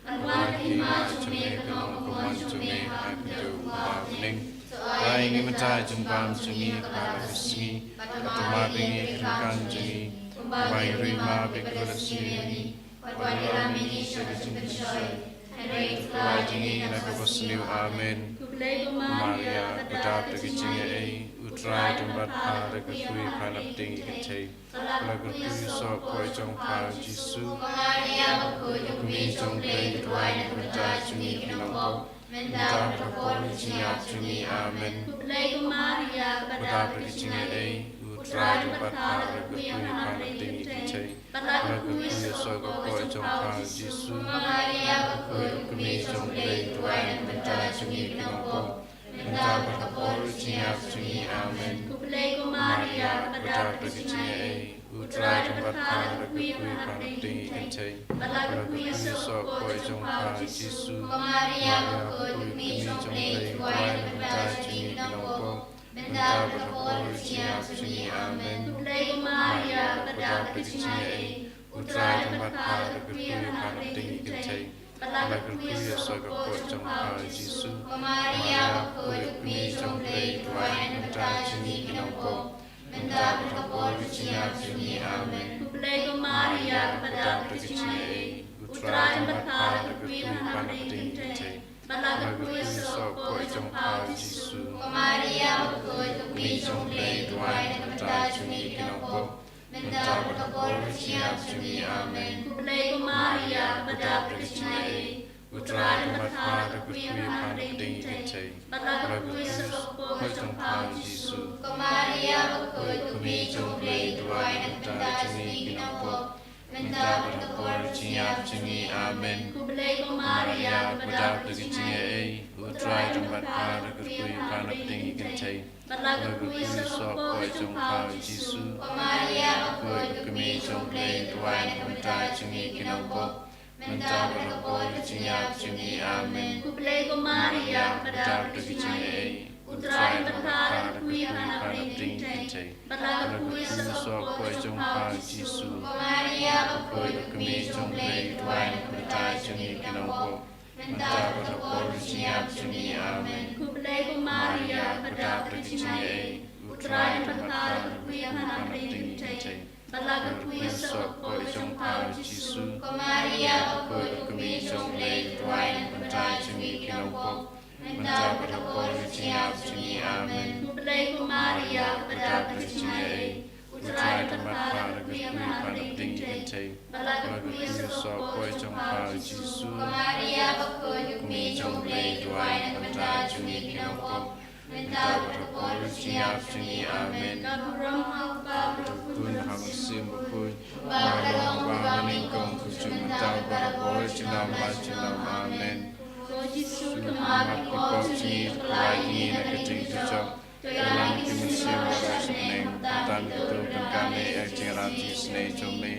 Kan wan ka hima jong me, kan long ka mon jong me ha ka khyndew kumba ha bneng. To ai ngi mynta ka jingbam jong ngi ha kane ka sngi, bad to map ïa ngi ki ryngkang jong ngi, kumba ngi ruh ngi map ïa kiba la sniew ïa ngi. Wat ïalam ïa ngi sha ka jingpynshoi, hynrei to kylla ïa ngi na ka basniew. Amen. Khublei ko Maria, kaba dap da ka jingaiei, U Trai un don bad pha, da ka kmie pha napdeng ïa ki kynthei. Bad la ka kmie sohpoi jong pha, u Jisu. Ko Maria bakhuid, ko kmie jong U Blei, to duwai na ka bynta jong ngi ki nongpop, mynta bad ha ka por jingïap jong ngi. Amen. Khublei ko Maria, kaba dap da ka jingaiei, U Trai un don bad pha, da ka kmie pha napdeng ïa ki kynthei. Bad la ka kmie sohpoi jong pha, u Jisu. Ko Maria bakhuid, ko kmie jong U Blei, to duwai na ka bynta jong ngi ki nongpop, mynta bad ha ka por jingïap jong ngi. Amen. Khublei ko Maria, kaba dap da ka jingaiei, U Trai un don bad pha, da ka kmie pha napdeng ïa ki kynthei. Bad la ka kmie sohpoi jong pha, u Jisu. Ko Maria bakhuid, ko kmie jong U Blei, to duwai na ka bynta jong ngi ki nongpop, mynta bad ha ka por jingïap jong ngi. Amen. Khublei ko Maria, kaba dap da ka jingaiei, U Trai un don bad pha, da ka kmie pha napdeng ïa ki kynthei. Bad la ka kmie sohpoi jong pha, u Jisu. Ko Maria bakhuid, ko kmie jong U Blei, to duwai na ka bynta jong ngi ki nongpop, mynta bad ha ka por jingïap jong ngi. Amen. Khublei ko Maria, kaba dap da ka jingaiei, U Trai un don bad pha, da ka kmie pha napdeng ïa ki kynthei. Bad la ka kmie sohpoi jong pha, u Jisu. Ko Maria bakhuid, ko kmie jong U Blei, to duwai na ka bynta jong ngi ki nongpop, mynta bad ha ka por jingïap jong ngi. Amen. Khublei ko Maria, kaba dap da ka jingaiei, U Trai un don bad pha, da ka kmie pha napdeng ïa ki kynthei. Bad la ka kmie sohpoi jong pha, u Jisu. Ko Maria bakhuid, ko kmie jong U Blei, to duwai na ka bynta jong ngi ki nongpop, mynta bad ha ka por jingïap jong ngi. Amen. Khublei ko Maria, kaba dap da ka jingaiei, U Trai un don bad pha, da ka kmie pha napdeng ïa ki kynthei. Bad la ka kmie sohpoi jong pha, u Jisu. Ko Maria bakhuid, ko kmie jong U Blei, to duwai na ka bynta jong ngi ki nongpop, Mynta bad ha por ka jingïap jong ngi. Amen. Khublei ko Maria, kaba dap da ka jingaiei. U Trai u don bad pha, la kyrkhu ïa pha na pdeng ki kynthei, bad la kyrkhu ïa u soh poi jong pha u Jisu. Ko Maria bakhuid, ka kmie jong U Blei, duwai na ka bynta jong ngi ki nongpop, mynta bad ha por ka jingïap jong ngi. Amen. Khublei ko Maria, kaba dap da ka jingaiei. U Trai u don bad pha, la kyrkhu ïa pha na pdeng ki kynthei, bad la kyrkhu ïa u soh poi jong pha u Jisu. Ko Maria bakhuid, ka kmie jong U Blei, duwai na ka bynta jong ngi ki nongpop, mynta bad ha por ka jingïap jong ngi. Amen. Khublei ko Maria, kaba dap da ka jingaiei. U Trai u don bad pha, la kyrkhu ïa pha na pdeng ki kynthei, bad la kyrkhu ïa u soh poi jong pha u Jisu. Ko Maria bakhuid, ka kmie jong U Blei, duwai na ka bynta jong ngi ki nongpop, mynta bad ha por ka jingïap jong ngi. Amen. Ka burom ha U Kpa, bad ha U Khun, bad ha U Mynsiem Bakhuid, kumba ka long ha banyngkong, kumjuh mynta bad ha por junom la junom. Amen. Ko Jisu, to map ki pop jong ngi, to pyllait ïa ngi na ka jingdujok, to ïalam ïa ki mynsiem baroh sha bneng, bad to kyntu ban kane ïa ka jingïarap jingisynei jong me.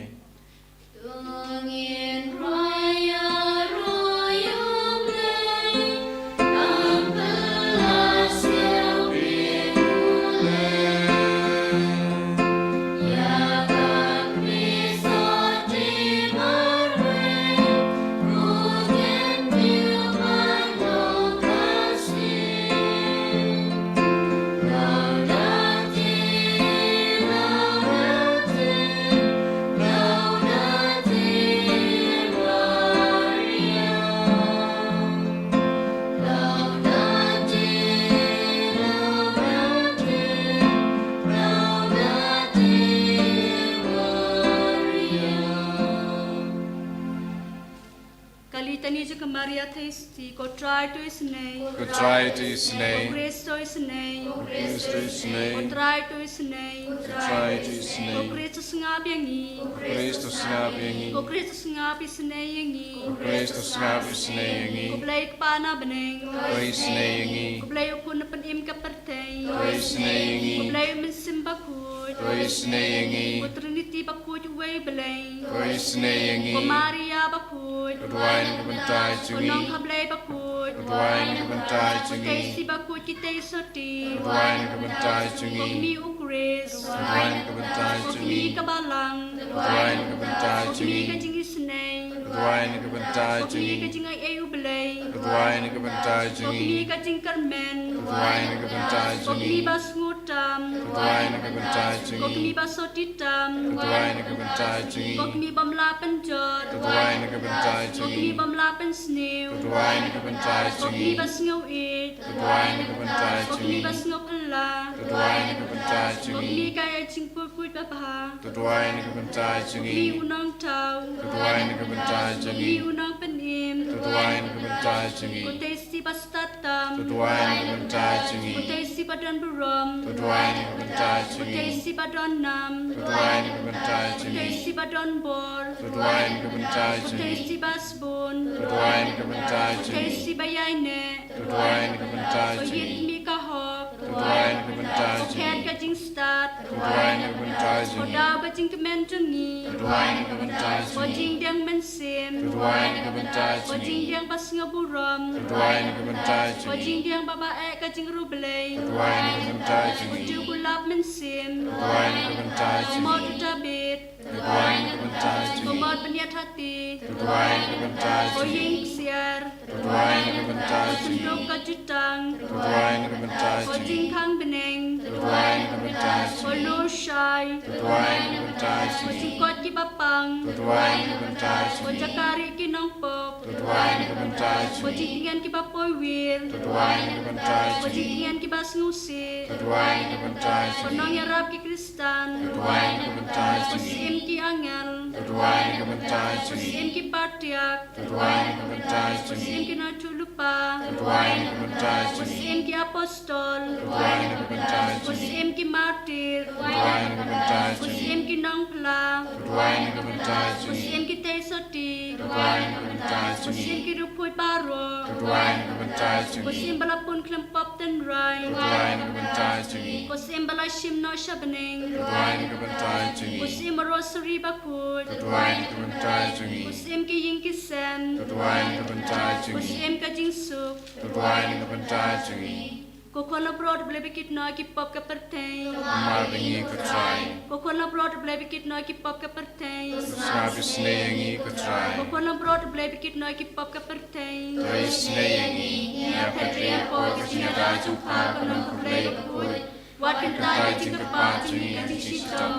Ka Litani jong ka Maria Theisotti. Ko Trai to isynei. Ko Trai to isynei. Ko Khrist to isynei. Ko Khrist to isynei. Ko Trai to isynei. Ko Trai to isynei. Ko Khrist to sngap ïa ngi. Ko Khrist to sngap ïa ngi. Ko Khrist to sngap isynei ïa ngi. Ko Khrist to sngap isynei ïa ngi. Ko Blei Kpa na bneng, to isynei ïa ngi. Ko Blei U Khun na pynim ka pyrthei, to isynei ïa ngi. Ko Blei U Mynsiem Bakhuid, to isynei ïa ngi. Ko Triniti bakhuid uwei U Blei, to isynei ïa ngi. Ko Maria bakhuid, to duwai na ka bynta jong ngi. Ko Nongkha Blei bakhuid, to duwai na ka bynta jong ngi. Ko Theisotti bakhuid, ki Theisotti, to duwai na ka bynta jong ngi. Ko Kmie U Khrist, to duwai na ka bynta jong ngi. Ko Kmie ka Balang, to duwai na ka bynta jong ngi. Ko Kmie ka jingisynei, to duwai na ka bynta jong ngi. Ko Kmie ka jingaiei U Blei, to duwai na ka bynta jong ngi. Ko Kmie ka jingkyrmen, to duwai na ka bynta jong ngi. Ko Kmie ba sngewtam, to duwai na ka bynta jong ngi. Ko Kmie ba sotti tam, to duwai na ka bynta jong ngi. Ko Kmie bym lah pynjot, to duwai na ka bynta jong ngi. Ko Kmie bym lah pynsniew, to duwai na ka bynta jong ngi. Ko Kmie ba sngew ïeit, to duwai na ka bynta jong ngi. Ko Kmie ba sngew phylla, to duwai na ka bynta jong ngi. Ko Kmie ka ïa jingpyrkhat babha, to duwai na ka bynta jong ngi. Ko Kmie u Nongthaw, to duwai na ka bynta jong ngi. Ko Kmie u Nongpynim, to duwai na ka bynta jong ngi. Ko Theisotti ba stad tam, to duwai na ka bynta jong ngi. Ko Theisotti ba don burom, to duwai na ka bynta jong ngi. Ko Theisotti ba don nam, to duwai na ka bynta jong ngi. Ko Theisotti ba don bor, to duwai na ka bynta jong ngi. Ko Theisotti ba sbun, to duwai na ka bynta jong ngi. Ko Theisotti ba ïaineh, to duwai na ka bynta jong ngi. Ko Ïit Kmie ka hok, to duwai na ka bynta jong ngi. Ko Khet ka jingstad, to duwai na ka bynta jong ngi. Ko Daw ka jingkmen jong ngi, to duwai na ka bynta jong ngi. Ko Jingdiang Mynsiem, to duwai na ka bynta jong ngi. Ko Jingdiang ba sngewburom, to duwai na ka bynta jong ngi. Ko Jingdiang ba ba eh ka jingriewblei, to duwai na ka bynta jong ngi. Ko Jukulap Mynsiem, to duwai na ka bynta jong ngi. Ko Mot u Dabid, to duwai na ka bynta jong ngi. Ko Mot Bniat Hati, to duwai na ka bynta jong ngi. Ko Ïing Ksiar, to duwai na ka bynta jong ngi. Ko Synduk ka Jutang, to duwai na ka bynta jong ngi. Ko Jingkhang Bneng, to duwai na ka bynta jong ngi. Ko Nohshai, to duwai na ka bynta jong ngi. Ko Jingkoit ki Bapang, to duwai na ka bynta jong ngi. Ko Jaka Rieh ki Nongpop, to duwai na ka bynta jong ngi. Ko Jingtngen ki Bapoiwir, to duwai na ka bynta jong ngi. Ko Jingtngen ki Basngewsih, to duwai na ka bynta jong ngi. Ko Nongïarap ki Khristan, to duwai na ka bynta jong ngi. Ko Syiem ki Angel, to duwai na ka bynta jong ngi. Ko Syiem ki Patriark, to duwai na ka bynta jong ngi. Ko Syiem ki Nongïathuhlypa, to duwai na ka bynta jong ngi. Ko Syiem ki Apostol, to duwai na ka bynta jong ngi. Ko Syiem ki Martir, to duwai na ka bynta jong ngi. Ko Syiem ki Nongphla, to duwai na ka bynta jong ngi. Ko Syiem ki Theisotti, to duwai na ka bynta jong ngi. Ko Syiem ki Riewkhuid baroh, to Duwai na ka bynta jong ngi. Ko Syiem ba la pun khlem pop tynrai. Duwai na ka bynta jong ngi. Ko Syiem ba la shim noh sha bneng. Duwai na ka bynta jong ngi. Ko Syiem Rosary bakhuid. Duwai na ka bynta jong ngi. Ko Syiem ki ïing ki sem. Duwai na ka bynta jong ngi. Ko Syiem ka jingsuk. Duwai na ka bynta jong ngi. Ko Khun langbrot Blei ba kit noh ki pop ka pyrthei. Mar ïa ngi ko Trai. Ko Khun langbrot Blei ba kit noh ki pop ka pyrthei. Sngap isynei ïa ngi ko Trai. Ko Khun langbrot Blei ba kit noh ki pop ka pyrthei. Isynei ïa ngi. Ïa phet ïa ka por ka jingïada jong pha ko Nongkha Blei bakhuid. Wat kyntait ïa ka jingkyrpad jong ngi ka jingshitom.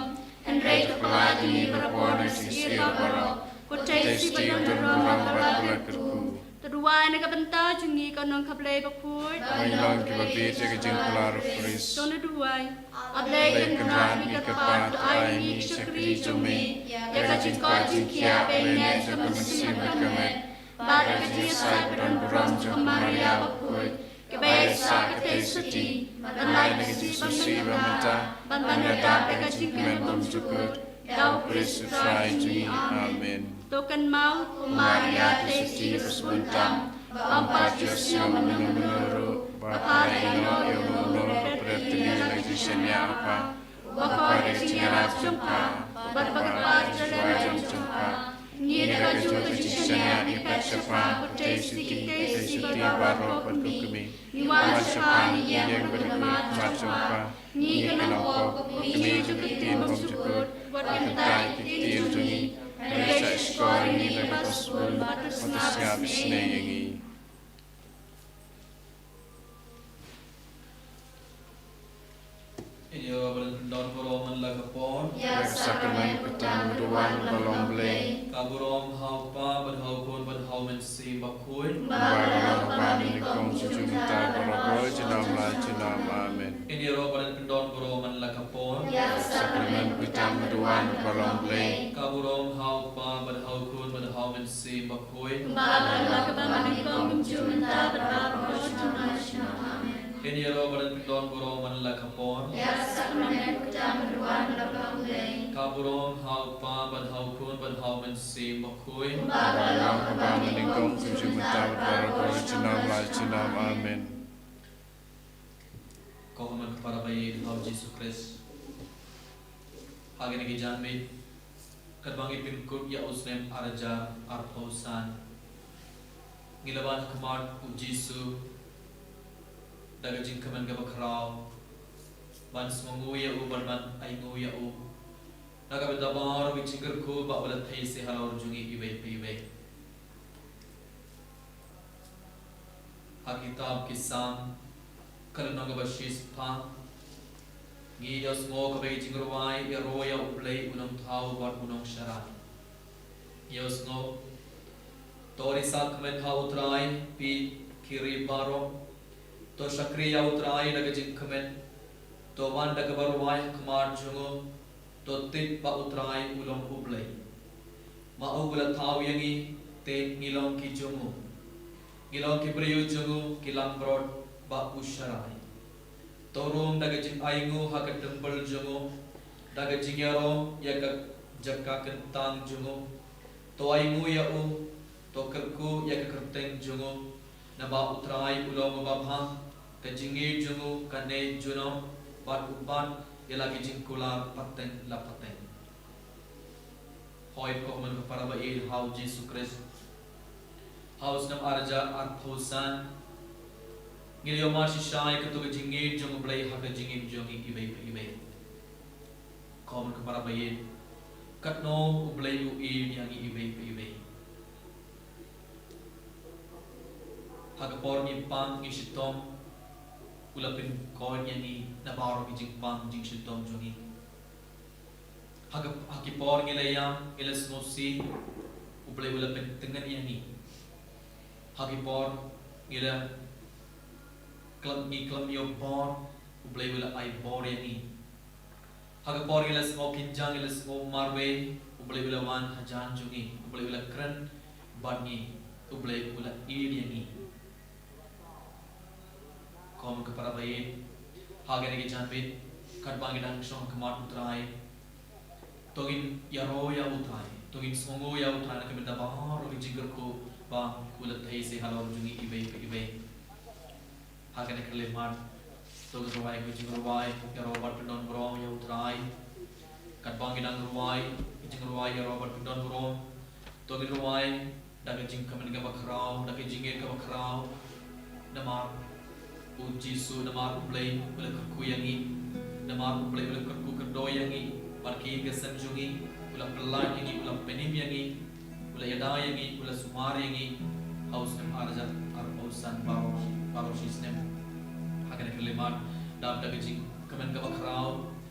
Hynrei to pynlait ïa ngi barabor na ka jingsniew baroh. Ko Trai Jisu ba don burom bad ba la kyrkhu. To duwai na ka bynta jong ngi ko Nongkha Blei bakhuid. Ba ngin long kiba bieit ïa ka jingkular u Khrist. To duwai. A Blei Kynrad mi kyrpad, to ai ïa ngi ki shakri jong me ïa ka jingkoit jingkhiah ba ïaineh jong ka mynsiem bad ka met. Bad ïa ka jingïasaid ba don burom jong ka Maria bakhuid. Kaba ïaisah ka tei sotti ban lait na ka jingsngewsih ba mynta bad ban ïada bad ka jingkmen bymjukut. Da u Khrist u Trai jong ngi. Amen. To kynmaw, ko Maria ka tei sotti kaba sbun tam, ba ym pat ïohsngew mynno mynno ruh ba pha la ïehnoh ïa uno uno ka pyrthei la ka jingshaniah ha pha. Ba khot ïa ka jingïarap jong pha bad ba kyrpad ïa ka jingïarap jong pha. Ngi da kajuh ka jingshaniah ngi phet sha pha, ko tei sotti ki tei sotti baroh bad ko kmie. Ngi wan sha pha ngi ïeng bad ngi khmat jong pha. Ngi ka nongpop, ko kmie jong ka ktien bymjukut, wat kyntait ïa ka ktien jong ngi. Hynrei shah shkor ïa ngi na ka bor sbun bad to sngap isynei ïa ngi. Ïa, ba la pyndon burom man la ka por. Ïa ka sakramen ka tam ba wan ba long Blei. Ka burom ha u Kpa bad ha u Khun bad ha u Mynsiem Bakhuid. Ba la long ba nyngkong, junom mynta, barabor, junom la junom. Amen. Ïa, ba la pyndon burom man la ka por. Ïa ka sakramen ka tam ba wan ba long Blei. Ka burom ha u Kpa bad ha u Khun bad ha u Mynsiem Bakhuid. Ba la long ba nyngkong, junom mynta, barabor, junom la junom. Amen. Ïa, ba la pyndon burom man la ka por. Ïa ka sakramen ka tam ba wan ba long Blei. Ka burom ha u Kpa bad ha u Khun bad ha u Mynsiem Bakhuid. Ba la long ba nyngkong, junom mynta, barabor, junom la junom. Amen. Ko Khun ka para baieit ha u Jisu Khrist. Ha kine ki janmiet, katba ngi pynkut ïa u snem ar hajar arphew san, ngi la wan ha khmat u Jisu da ka jingkmen kaba khraw, ban sngewnguh ïa u, ban, ban ainguh ïa u na ka bynta baroh ki jingkyrkhu ba u la theh sha halor jong ngi iwei pa iwei. Ha kitab ki Salm, ka lynnong kaba shispah, ngi ïohsngew kaba ki jingrwai ïaroh ïa U Blei u Nongthaw bad u Nongsharai. Ngi ïohsngew, to ri sakmen ha U Trai, phi ki ri baroh. To shakri ïa U Trai da ka jingkmen. To wan da kaba rwai ha khmat jong u. To tip ba U Trai u long U Blei. Ma u u la thaw ïa ngi, te ngi long ki jong u. Ngi long ki briew jong u, ki langbrot ba u sharai. To rung da ka jingainguh ha ka templ jong u, da ka jingïaroh ïa ka jaka kyntang jong u. To ainguh ïa u, to kyrkhu ïa ka kyrteng jong u. Naba U Trai u long uba bha, ka jingïeit jong u ka neh junom, bad u bat ïa la ki jingkular pateng la pateng. Hooid ko Khun ka para baieit ha u Jisu Khrist. Ha u snem ar hajar arphew san, ngi la ïohmad shisha ïa kato ka jingïeit jong U Blei ha ka jingim jong ngi iwei pa iwei. Ko Khun ka para baieit, katno U Blei u ïeit ïa ngi iwei pa iwei. Ha ka por ngi pang ngi shitom, u la pynkoit ïa ngi na baroh ki jingpang jingshitom jong ngi. Ha ka, ha ki por ngi la ïam, ngi la sngewsih, U Blei u la pyntngen ïa ngi. Ha ki por ngi la khlem, ngi khlem ïoh bor, U Blei u la ai bor ïa ngi. Ha ka por ngi la sngew kynjang, ngi la sngew marwei, U Blei u la wan hajan jong ngi, U Blei u la kren bad ngi, U Blei u la ïeit ïa ngi. Ko Khun ka para baieit, ha kine ki janmiet, katba ngi dang shong ha khmat U Trai, to ngin ïaroh ïa U Trai, to ngin sngewnguh ïa U Trai na ka bynta baroh ki jingkyrkhu Ba u la thei se halor jong ngi iwei pa iwei. Ha kane ka khyllipmat to ngin rwai ka jingrwai ïaroh bad pyndonburom ïa U Trai. Katba ngi dang rwai ka jingrwai ïaroh bad pyndonburom, to ngin rwai da ka jingkmen kaba khraw, da ka jingngeit kaba khraw. Namar U Jisu, namar U Blei u la kyrkhu ïa ngi, namar U Blei u la kyrkhu kyrdoh ïa ngi, bad ki ïing ki sem jong ngi, u la pyllait ïa ngi, u la pynim ïa ngi, u la ïada ïa ngi, u la sumar ïa ngi ha u snem ar hajar arphew san baroh, baroh shi snem. Ha kane ka khyllipmat, dap da ka jingkmen kaba khraw,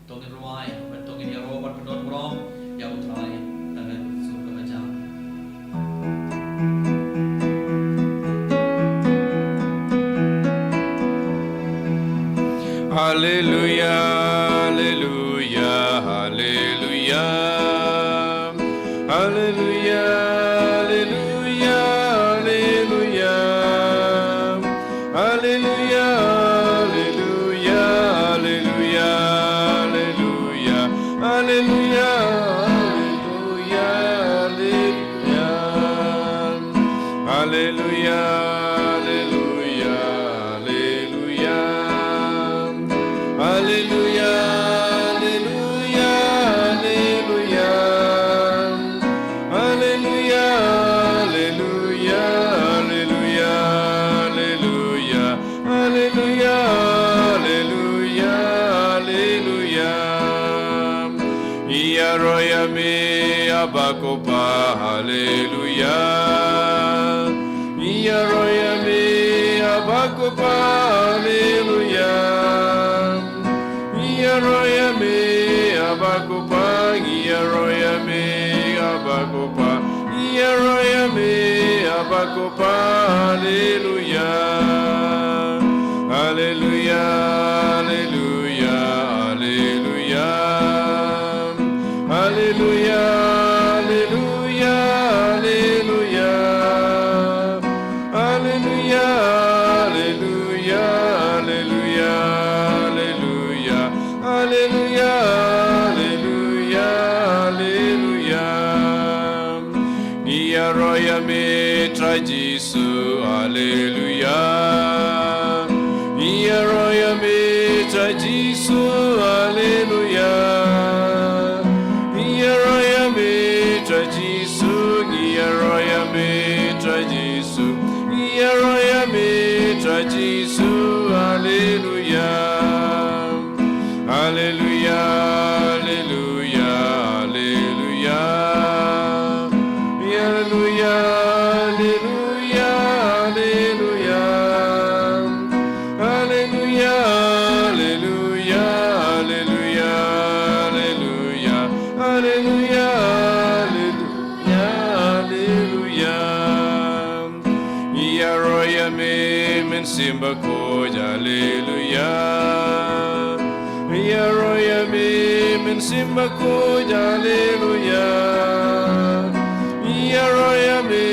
to ngin rwai, bad to ngin ïaroh bad pyndonburom ïa U Trai da ka sur kaba jam. Haleluya, haleluya, haleluya. Haleluya, haleluya, haleluya. Haleluya, haleluya, haleluya, haleluya. Haleluya, haleluya, haleluya. Haleluya, haleluya, haleluya. Haleluya, haleluya, haleluya. Haleluya, haleluya, haleluya, haleluya. Haleluya, haleluya, haleluya. Ïaroh ïa me A Bakohpa, haleluya. Ïaroh ïa me A Bakohpa, haleluya. Ïaroh ïa me A Bakohpa, ïaroh ïa me A Bakohpa, ïaroh ïa me A Bakohpa, haleluya. Haleluya, haleluya, haleluya. Haleluya, haleluya, haleluya. Haleluya, haleluya, haleluya, haleluya. Haleluya, haleluya, haleluya. Ïaroh ïa me Trai Jisu, haleluya. Ïaroh ïa me Trai Jisu, haleluya. Ïaroh ïa me Trai Jisu, ïaroh ïa me Trai Jisu. Ïaroh ïa me Trai Jisu, haleluya. Haleluya, haleluya, haleluya. Haleluya, haleluya, haleluya. Haleluya, haleluya, haleluya, haleluya. Haleluya, haleluya, haleluya. Ïaroh ïa me Mynsiem Bakhuid, haleluya. Ïaroh ïa me Mynsiem Bakhuid, haleluya. Ïaroh ïa me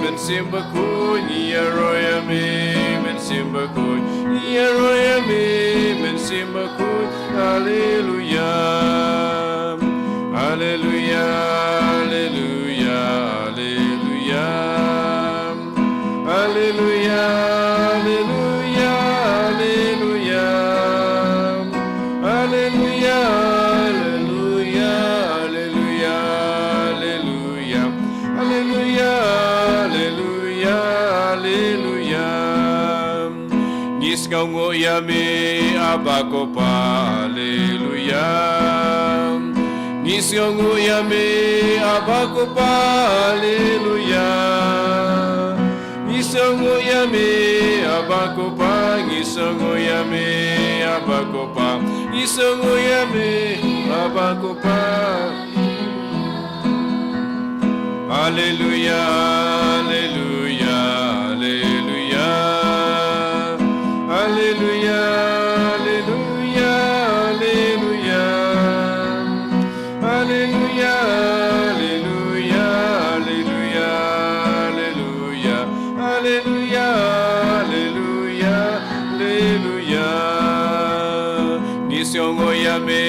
Mynsiem Bakhuid, ïaroh ïa me Mynsiem Bakhuid, ïaroh ïa me Mynsiem Bakhuid, haleluya. Haleluya, haleluya, haleluya. Haleluya, haleluya, haleluya. Haleluya, haleluya, haleluya, haleluya. Haleluya, haleluya, haleluya. Ngi sngewnguh ïa me A Bakohpa, haleluya. Ngi sngewnguh ïa me A Bakohpa, haleluya. Ngi sngewnguh ïa me A Bakohpa, ngi sngewnguh ïa me A Bakohpa, ngi sngewnguh ïa me A Bakohpa. Haleluya, haleluya, haleluya. Haleluya, haleluya, haleluya. Haleluya, haleluya, haleluya, haleluya. Haleluya, haleluya, haleluya. Ngi sngewnguh ïa me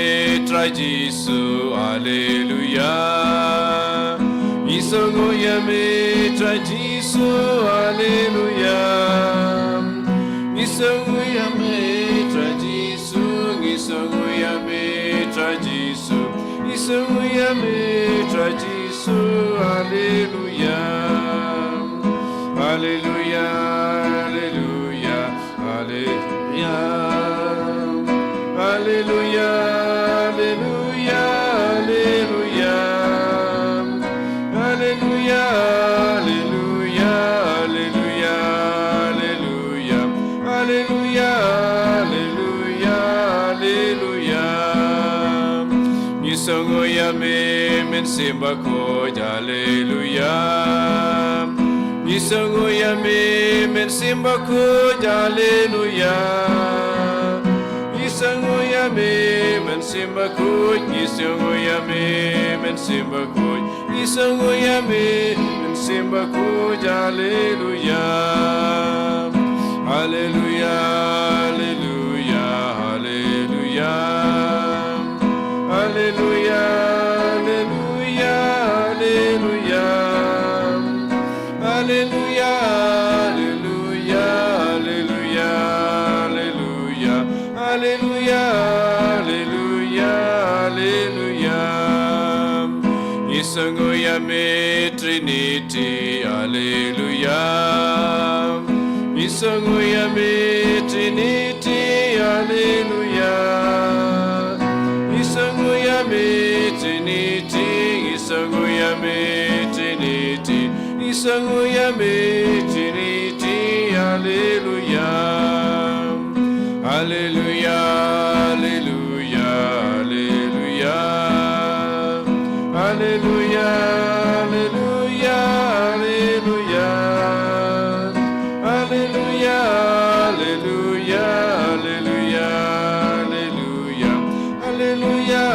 Trai Jisu, haleluya. Ngi sngewnguh ïa me Trai Jisu. Haleluya. Ngi sngew ïa me Trai Jisu, ngi sngew ïa me Trai Jisu, ngi sngew ïa me Trai Jisu. Haleluya. Haleluya, haleluya, haleluya. Haleluya, haleluya, haleluya. Haleluya, haleluya, haleluya, haleluya. Haleluya, haleluya, haleluya. Ngi sngew ïa me Mynsiem Bakhuid, haleluya. Ngi sngew ïa me Mynsiem Bakhuid, haleluya. Ngi sngew ïa me Mynsiem Bakhuid, ngi sngew ïa me Mynsiem Bakhuid. Ngi sngew ïa me Mynsiem Bakhuid, haleluya. Haleluya, haleluya, haleluya. Haleluya, haleluya, haleluya. Haleluya, haleluya, haleluya, haleluya. Haleluya, haleluya, haleluya. Ngi sngew ïa me Trinity, haleluya. Ngi sngew ïa me Trinity, haleluya. Ngi sngew ïa me Trinity, ngi sngew ïa me Trinity. Ngi sngew ïa me Trinity, haleluya. Haleluya, haleluya, haleluya. Haleluya, haleluya, haleluya. Haleluya, haleluya, haleluya, haleluya. Haleluya,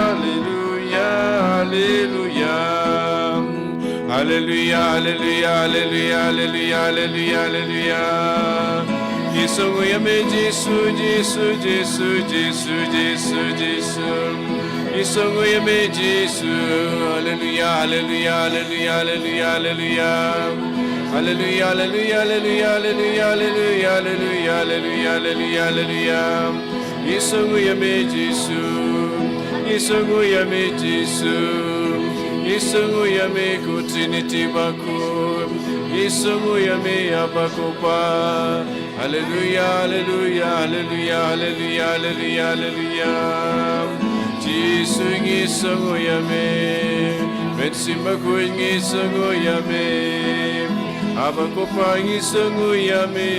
haleluya, haleluya. Haleluya, haleluya, haleluya, haleluya, haleluya, haleluya. Ngi sngew ïa me Jisu, Jisu, Jisu, Jisu, Jisu, Jisu. Ngi sngew ïa me Jisu. Haleluya, haleluya, haleluya, haleluya, haleluya. Haleluya, haleluya, haleluya, haleluya, haleluya. Ngi sngew ïa me Jisu. Ngi sngew ïa me Jisu. Ngi sngew ïa me ko Trinity bakhuid. Ngi sngew ïa me Aba ko Pa. Haleluya, haleluya, haleluya, haleluya, haleluya, haleluya. Jisu ngi sngew ïa me. Mynsiem Bakhuid ngi sngew ïa me. Aba ko Pa ngi sngew ïa me.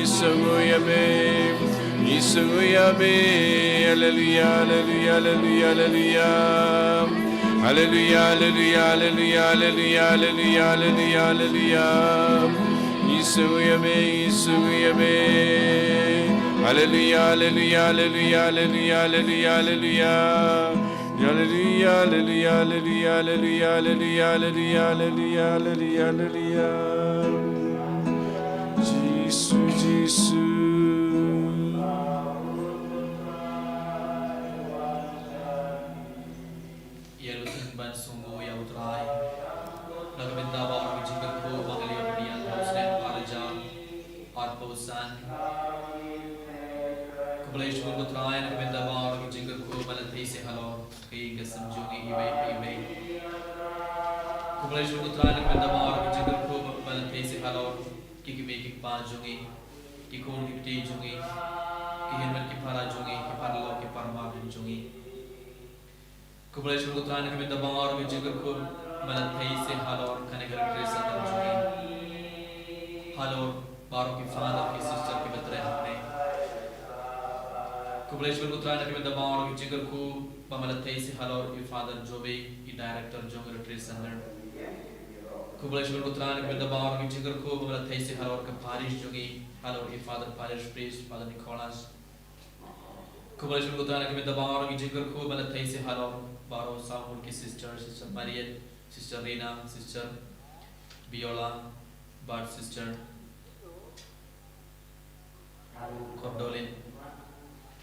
Ngi sngew ïa me. Ngi sngew ïa me. Haleluya, haleluya, haleluya, haleluya. Haleluya, haleluya, haleluya, haleluya, haleluya, haleluya, haleluya. Ngi sngew ïa me, ngi sngew ïa me. Haleluya, haleluya, haleluya, haleluya, haleluya, haleluya. Haleluya, haleluya, haleluya, haleluya, haleluya, haleluya, haleluya, haleluya. Jisu, Jisu. Ïa lutlut ban sngewbha ïa U Trai. Na ka bynta baroh ki jingkyrkhu ba ngi la ïoh pdiang ha u snem ar hajar arphew san. Khublei shibun ko Trai na ka bynta baroh ki jingkyrkhu ba la thei seh halor ka ïing ka sem jong ngi iwei pa iwei. Khublei shibun ko Trai na ka bynta baroh ki jingkyrkhu ba la thei seh halor ki kmie ki kpa jong ngi, ki khun ki kti jong ngi, ki hynmen ki para jong ngi, ki paralok ki parmar jong ngi. Khublei shibun ko Trai na ka bynta baroh ki jingkyrkhu ba la thei seh halor kane ka retreat center jong ngi. Halor baroh ki father ki sister kiba treh hangne. Khublei shibun ko Trai na ka bynta baroh ki jingkyrkhu ba la thei seh halor i Father Joby, i director jong retreat center. Khublei shibun ko Trai na ka bynta baroh ki jingkyrkhu ba la thei seh halor ka parish jong ngi, halor i Father Parish Priest, Father Nicholas. Khublei shibun ko Trai na ka bynta baroh ki jingkyrkhu ba la thei seh halor baroh saw ngut ki sister, Sister Mariet, Sister Rina, Sister Biola, bad Sister Kordolin.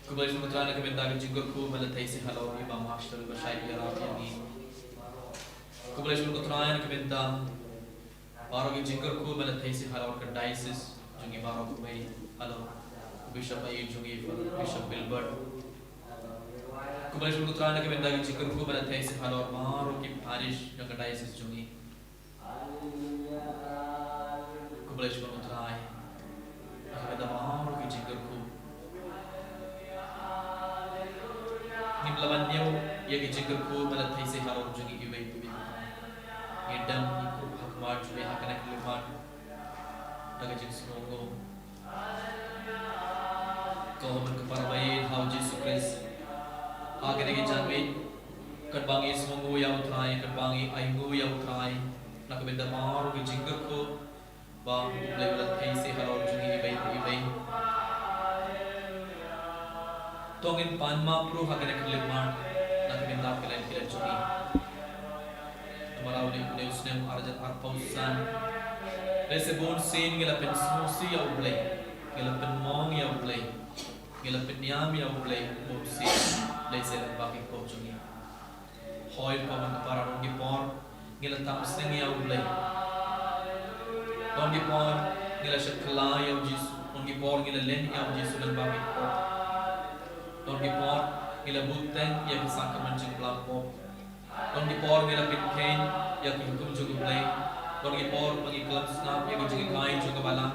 Khublei shibun ko Trai na ka bynta ki jingkyrkhu ba la thei seh halor i Bah Marshal ba shait ïarap ïa ngi. Khublei shibun ko Trai na ka bynta Baroh ki jingkyrkhu ba la theisit halor ka diocese jong ngi baroh, kawei halor u Bishop, ai jong ngi Bishop Wilbert. Khublei shibun ko Trai na ka bynta ki jingkyrkhu ba la theisit halor baroh ki parish jong ka diocese jong ngi. Khublei shibun ko Trai na ka bynta baroh ki jingkyrkhu. Ngim lah ban ñiew ïa ki jingkyrkhu ba la theisit halor jong ngi iwei pa iwei. Ngi dang ngi kup ha khmat jong ngi ha kane ka khyllipmat da ka jingsngewnguh. Ko Hynmen ko para baieit ha u Jisu Khrist, ha kine ki janmiet, katba ngi sngewnguh ïa u Trai, katba ngi ainguh ïa u Trai na ka bynta baroh ki jingkyrkhu ba U Blei u la theisit halor jong ngi iwei pa iwei. To ngin pan map ruh ha kane ka khyllipmat na ka bynta ki lait ki lait jong ngi. Namar ha une u snem ar hajar arphew san, lehse bun sien ngi la pynsngewsih ïa U Blei, ngi la pynmong ïa U Blei, ngi la pynïam ïa U Blei bun sien, lehse lyngba ki pop jong ngi. Hooid ko Hynmen ko para, don ki por ngi la tam seng ïa U Blei. Don ki por ngi la shah kylla ïa u Jisu. Don ki por ngi la len ïa u Jisu lyngba ki pop. Don ki por ngi la bud teng ïa ki sakramen jingpynlong pop. Don ki por ngi la pynkheiñ ïa ki hukum jong U Blei. Don ki por ba ngi khlem sngap ïa ki jinghikai jong ka Balang.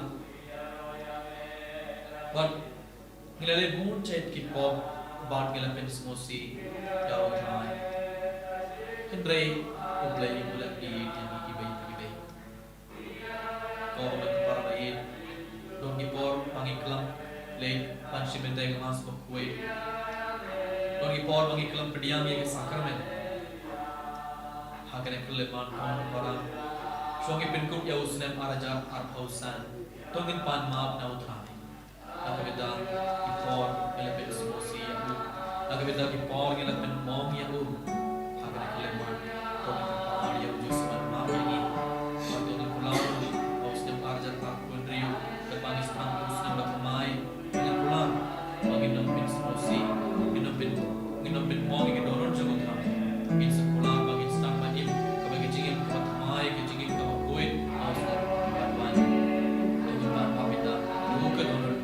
Bad ngi la leh bun jait ki pop bad ngi la pynsngewsih ïa U Trai. Hynrei U Blei u la ïeit ïa ngi iwei pa iwei. Ko Hynmen ko para baieit, don ki por ba ngi khlem leit ban shim bynta ka Mass bakhuid. Don ki por ba ngi khlem pdiang ïa ki sakramen. Ha kane ka khyllipmat ko Hynmen ko para, shuwa ngi pynkup ïa u snem ar hajar arphew san, to ngin pan map na U Trai. Na ka bynta ki por ngi la pynsngewsih ïa u, na ka bynta ki por ngi la pynmong ïa u. Ha kane ka khyllipmat, to ngin pan ïa u Jisu ban map ïa ngi. Bad to ngin kular ba u snem ar hajar arphew hynriew, katba ngi sdang u snem ba thymmai, to ngin kular ba ngin ym pynsngewsih, ngin ym pyn, ngin ym pynmong ïa ki dohnud jong U Trai. Ngin sa kular ba ngin sdang ban im kaba ki jingim kaba thymmai, ki jingim kaba khuid ha u snem ba wan. To ngin pan map ïa kita, ïa ka dohnud.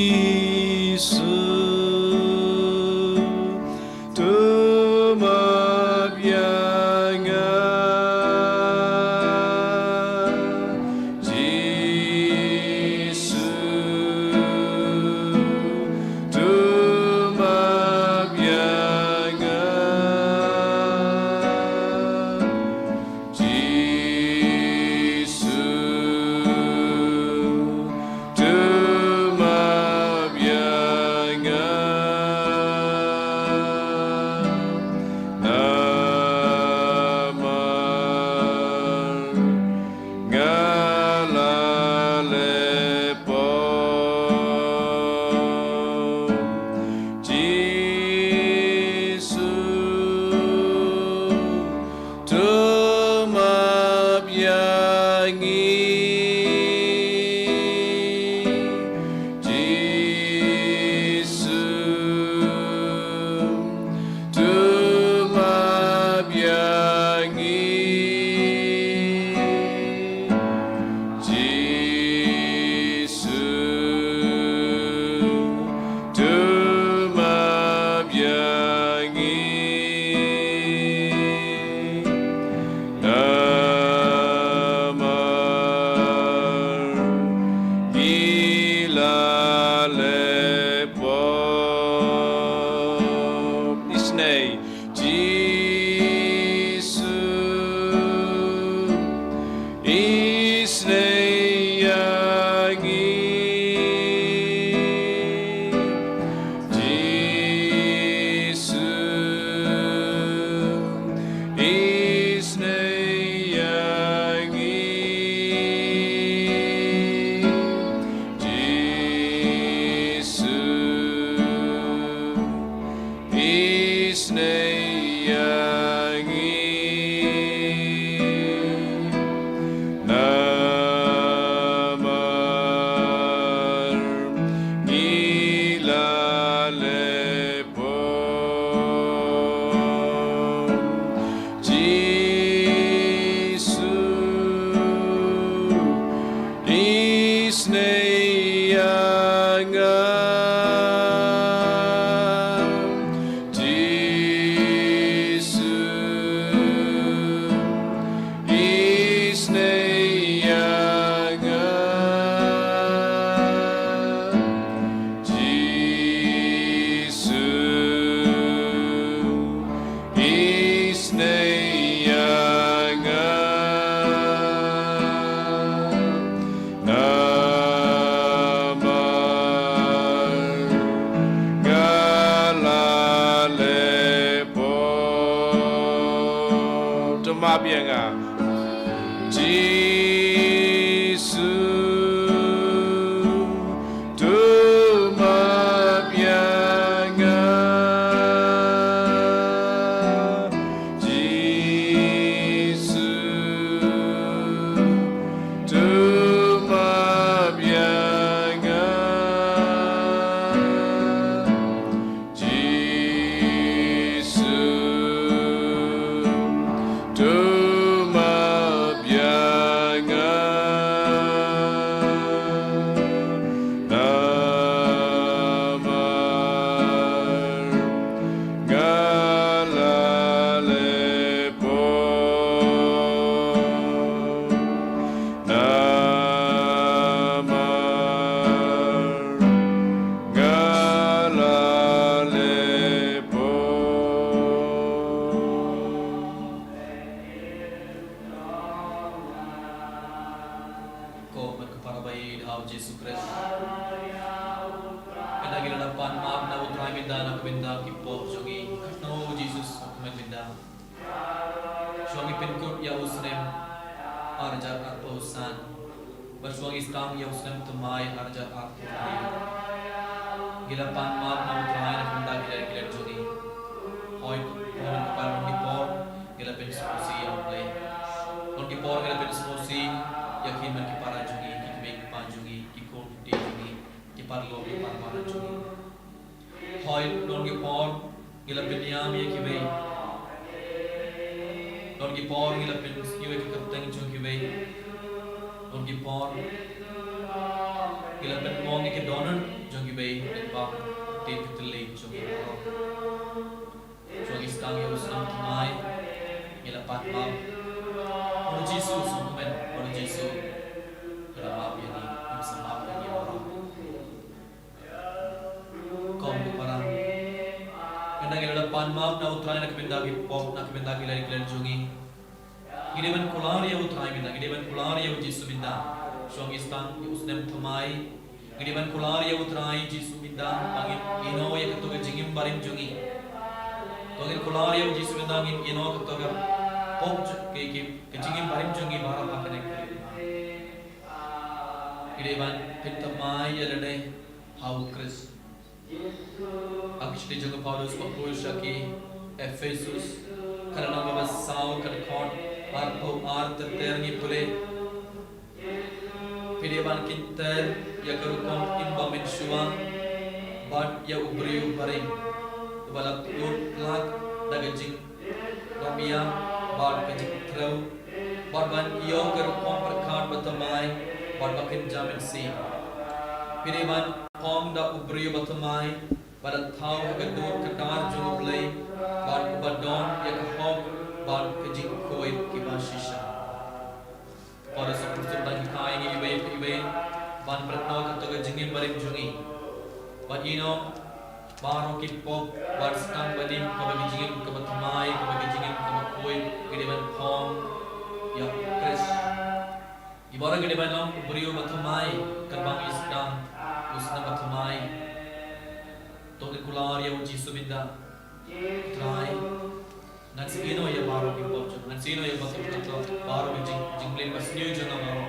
Jisu, to map ïa nga. Jisu, to map ïa nga. Jisu, to map ïa nga. Namar nga la leh pop. Jisu, to map ïa ngi. Jisu, to map ïa ngi. Jisu, to map ïa ngi. Namar ngi la leh pop. Isynei. Jisu, isynei ïa ngi. Jisu, isynei ïa ngi. Jisu, isynei ïa ngi. Namar ngi Map ïa nga. Jisu, to map ïa nga. Jisu, to map ïa nga. Jisu, to map ïa nga. Namar nga la leh pop. Namar nga la leh pop. Ko mat ka para bai da u Jisu Khrist. Ka dagi la pan map na u Trai mynta na ka bynta ki pop jong ngi. Ka na u Jisu sngewkmen mynta. Shuwa ngi pynkut ïa u snem ar hajar arphew san. Bad shuwa ngi sdang ïa u snem thymmai ar hajar arphew hynriew. Ngi la pan map na u Trai na ka bynta ki lad ki lad jong ngi. Hooid, hooid, ka pan ngi por, ngi la pynsngewsih ïa u Blei. Hooid, ki por ngi la pynsngewsih ïa ki hynmen ki para jong ngi, ki kmie ki kpa jong ngi, ki khun ki kti jong ngi, ki paralok ki parabangeit jong ngi. Hooid, don ki por ngi la pynïam ïa kiwei. Don ki por ngi la pynsniew ïa ki kyrteng jong kiwei. Don ki por ngi la pynmong ïa ki dohnud jong kiwei lyngba ka ktien ka thylliej jong kiwei. Jong ngi sdang ïa u snem thymmai ngi la pan map. Ong Jisu sngewkmen, ong Jisu, to map ïa ngi, ym sa map ïa ngi baroh. Ko mat ka para. Mynta ngi la pan map na u Trai na ka bynta ki pop, na ka bynta ki lad ki lad jong ngi. Ngi dei ban kular ïa u Trai mynta, ngi dei ban kular ïa u Jisu mynta. Shuwa ngi sdang ïa u snem thymmai, ngi dei ban kular ïa u Trai Jisu mynta ba ngin ïehnoh ïa kato ka jingim barim jong ngi. To ngin kular ïa u Jisu mynta, ngin ïehnoh kato ka pop, ka, ka, ka jingim barim jong ngi baroh ha kane ka khyllipmat. Ngi dei ban pynthymmai ïa lade ha u Khrist. Ha ka shithi jong u Paulus ba pule sha ki Ephesus, ka lynnong kaba saw, ka dkhot arphew ar ter ter ngi pule. Phi dei ban kynter ïa ka rukom im ba mynshuwa bad ïa u briew barim, uba la pyut lak da ka jing Rabia bad ka jingtrew, bad ban ïoh ka rukom pyrkhat ba thymmai bad ba kynja mynsiem. Phi dei ban phong da u briew ba thymmai ba la thaw ha ka dur ka dar jong U Blei, bad uba don ïa ka hok bad ka jingkhuid kiba shisha. Paulus u pynshai ba ngi hikai ngi iwei pa iwei ban pynnoh kato ka jingim barim jong ngi. Ban ïehnoh baroh ki pop, ban sdang ban im kaba ki jingim kaba thymmai, kaba ki jingim kaba khuid, ngi dei ban phong ïa u Khrist. Ngi baroh ngi dei ban long u briew ba thymmai, katba ngi sdang u snem ba thymmai. To ngin kular ïa u Jisu mynta. Trai, ngan sa ïehnoh ïa baroh ki pop jong nga, ngan sa ïehnoh ïa baroh ki pop, baroh ki jing, jingmlien basniew jong nga baroh.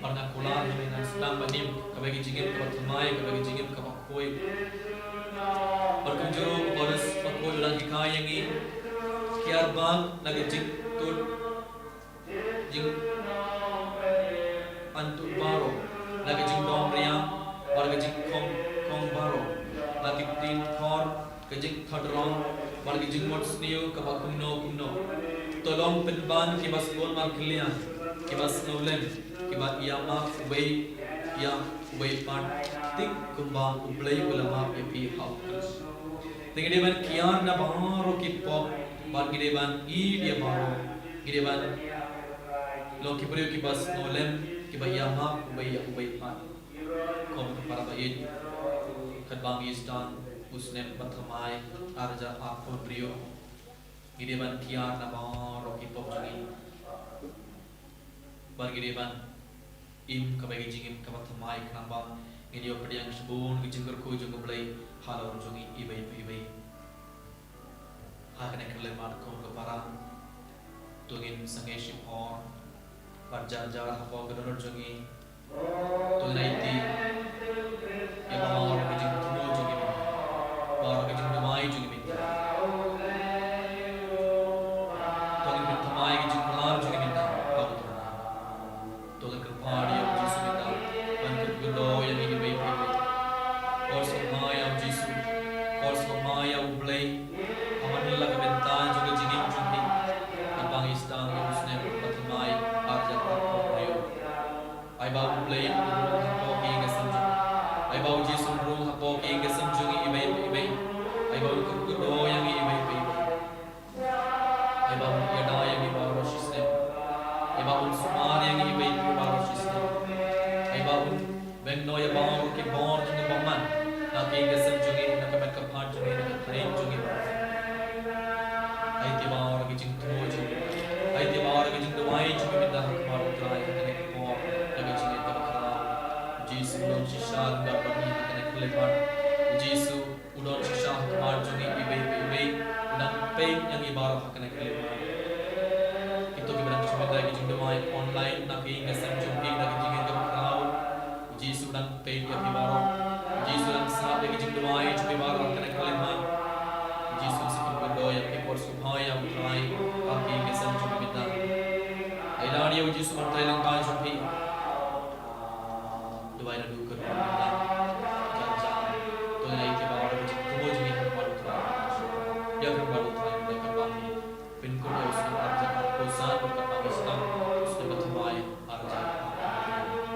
Bad nga kular ïa me, ngan sdang ban im kaba ki jingim kaba thymmai, kaba ki jingim kaba khuid. Bad kumjuh ruh u Paulus ba khuid u dang hikai ïa ngi, kiar bak na ka jingtuid jingangnud baroh, na ka jingdom riang bad ka jingkhong khong baroh, na ki ktien khor, ka jingthad rong bad ka jingmut sniew kaba kumno kumno. To long pynban kiba sbun markhlieh, kiba sngewlem, kiba ïa map uwei ïa uwei pat, tik kumba U Blei u la map ïa phi ha u Khrist. Te ngi dei ban kiar na baroh ki pop, bad ngi dei ban ïeit ïa baroh, ngi dei ban long ki briew kiba sngewlem, kiba ïa map uwei ïa uwei pat. Ko mat ka para ba ïeit, katba ngi sdang u snem ba thymmai ar hajar arphew hynriew, ngi dei ban kiar na baroh ki pop jong ngi. Bad ngi dei ban im kaba ki jingim kaba thymmai, khnang ba ngin ïoh pdiang shibun ki jingkyrkhu jong U Blei halor jong ngi iwei pa iwei. Ha kane ka khyllipmat ko mat ka para, To ngin sangeh shipor bad jar jar hapoh ka dohnud jong ngi. To ngin aiti ïa baroh ki jingthmu jong ngi mynta, baroh ki jingduwai jong ngi mynta. To ngin pynthymmai ki jingkular jong ngi mynta, ha U Trai. To ngin kyrpad ïa U Jisu mynta ban kyrkhu ïa ngi iwei pa iwei. Ko sngewbha ïa U Jisu, ko sngewbha ïa U Blei, ha man la ka bynta jong ka jingim jong ngi. Kyrpang ïa sdang ïa u snem ba thymmai ar hajar arphew hynriew. Ai ba U Blei un rung hapoh ka ïing ka sem jong ngi. Ai ba U Jisu un rung hapoh ka ïing ka sem jong ngi iwei pa iwei. Ai ba un kyrkhu ïa ngi iwei pa iwei. Ai ba un ïada ïa ngi baroh shisnem. Ai ba un sumar ïa ngi iwei pa iwei baroh shisnem. Ai ba un beng noh ïa baroh ki bor jong ngi bymman na ka ïing ka sem jong ngi, na ka met ka phad jong ngi, na ka thaiñ jong ngi baroh. Aiti baroh ki jingthmu jong ngi, aiti baroh ki jingduwai jong ngi mynta ha khmat U Trai ha kane ka por, na ka jingïaid kaba khraw. Jisu u don shisha ryngkat bad ngi ha kane ka khyllipmat. Jisu u don shisha ha khmat jong ngi iwei pa iwei, u dang peit ïa ngi baroh ha kane ka khyllipmat. Kito kiba dang shu mih ïa ki jingduwai online na ka ïing ka sem jong phi na ka jingïaid kaba khraw, U Jisu u dang peit ïa phi baroh. U Jisu u dang sngap ïa ki jingduwai jong phi baroh ha kane ka khyllipmat. U Jisu u sa kyrkhu ïa phi, ko sngewbha ïa U Trai ha ka ïing ka sem jong phi mynta. Ai lad ïa U Jisu ban trei lyngba jong phi. Duwai naduh kyrpang mynta. Jan jan. To ngin ïa ki baroh ki jingthmu jong ngi ha khmat U Trai. Ïa ka khmat U Trai mynta kyrpang ngi. Pynkut ïa u snem ar hajar arphew san, kyrpang ïa sdang u snem ba thymmai ar hajar arphew hynriew.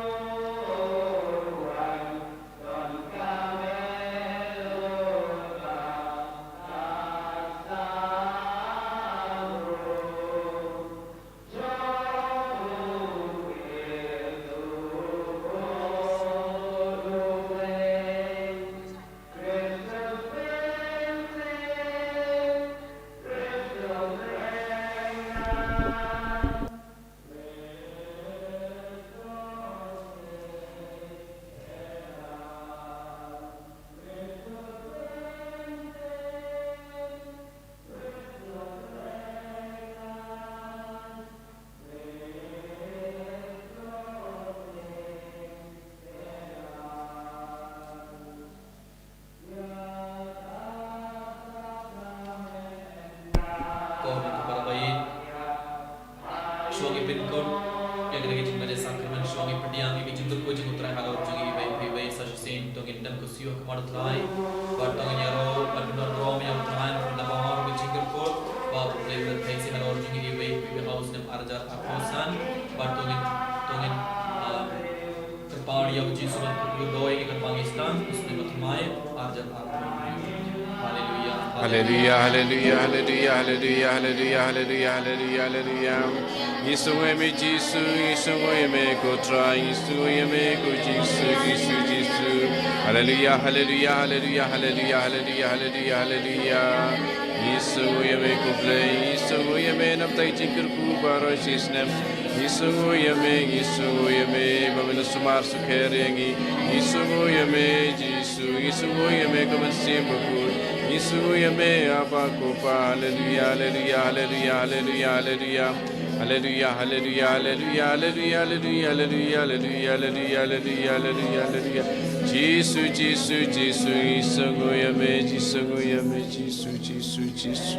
Ko Mynkhuid para baieit, shuwa ngi pynkut ïa kane ka jingmane sakramen, shuwa ngi pdiang ïa ka jingkyrkhu jong U Trai halor jong ngi iwei pa iwei, sa shisien to ngin dem ka siew ha khmat U Trai. Bad to ngin ïaroh bad pyndonkam ïa U Trai na ka bynta baroh ka jingkyrkhu ba U Blei u la theh sha halor jong ngi iwei pa iwei ha u snem ar hajar arphew san. Bad to ngin, to ngin, ah, kyrpad ïa U Jisu ban kyrkhu ïa ngi, kyrpang ïa sdang u snem ba thymmai ar hajar arphew hynriew. Haleluya, haleluya, haleluya, haleluya. Ngi sngew ïa me Jisu, ngi sngew ïa me ko Trai, ngi sngew ïa me ko Jisu, Jisu, Jisu. Haleluya, haleluya, haleluya. Ngi sngew ïa me ko Blei, ngi sngew ïa me namar ka jingkyrkhu baroh shisnem. Ngi sngew ïa me, ngi sngew ïa me ba men sumar sukher ïa ngi. Ngi sngew ïa me Jisu, ngi sngew ïa me ko Mynsiem Bakhuid. Ngi sngew ïa me Abba ko Pa. Haleluya, haleluya, haleluya. Haleluya, haleluya, haleluya. Jisu, Jisu, Jisu, ngi sngew ïa me, Jisu, sngew ïa me, Jisu, Jisu, Jisu.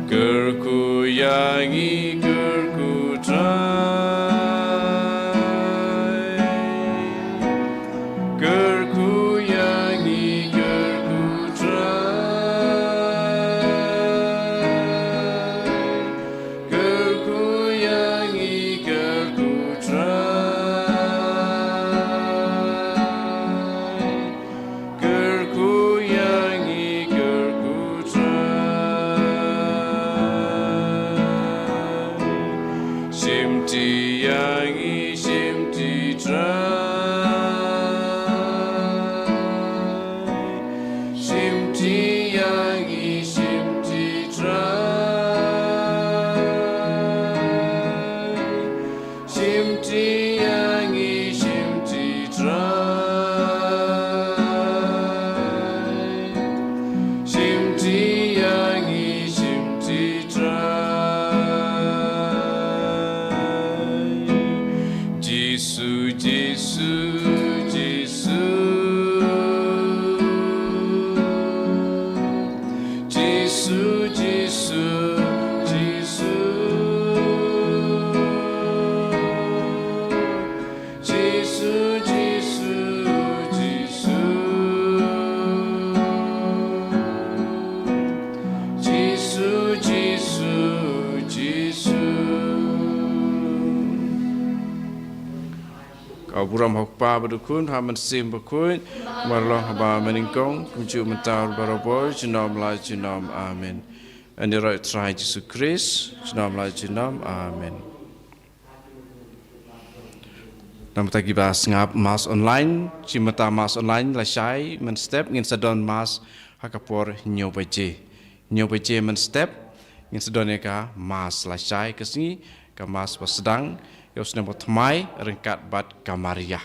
Kyrkhu ïa ngi, kyrkhu Trai. Kyrkhu ïa ngi, kyrkhu Trai. Kyrkhu ïa ngi, kyrkhu Trai. Ka burom ha u Kpa bad u Khun bad ha u Mynsiem Bakhuid, kumba la long haba mynnyngkong, kumjuh mynta bad barabor, junom la junom. Amen. Ïaroh ïa u Trai Jisu Khrist, junom la junom. Amen. Namar ta kiba sngap Mass online, shi mynta Mass online lashai mynstep ngin sa don Mass ha ka por hynñiew baje. Hynñiew baje mynstep ngin sa don ïa ka Mass lashai, ka sngi ka Mass ba sdang ïa u snem ba thymmai ryngkat bad ka Maria.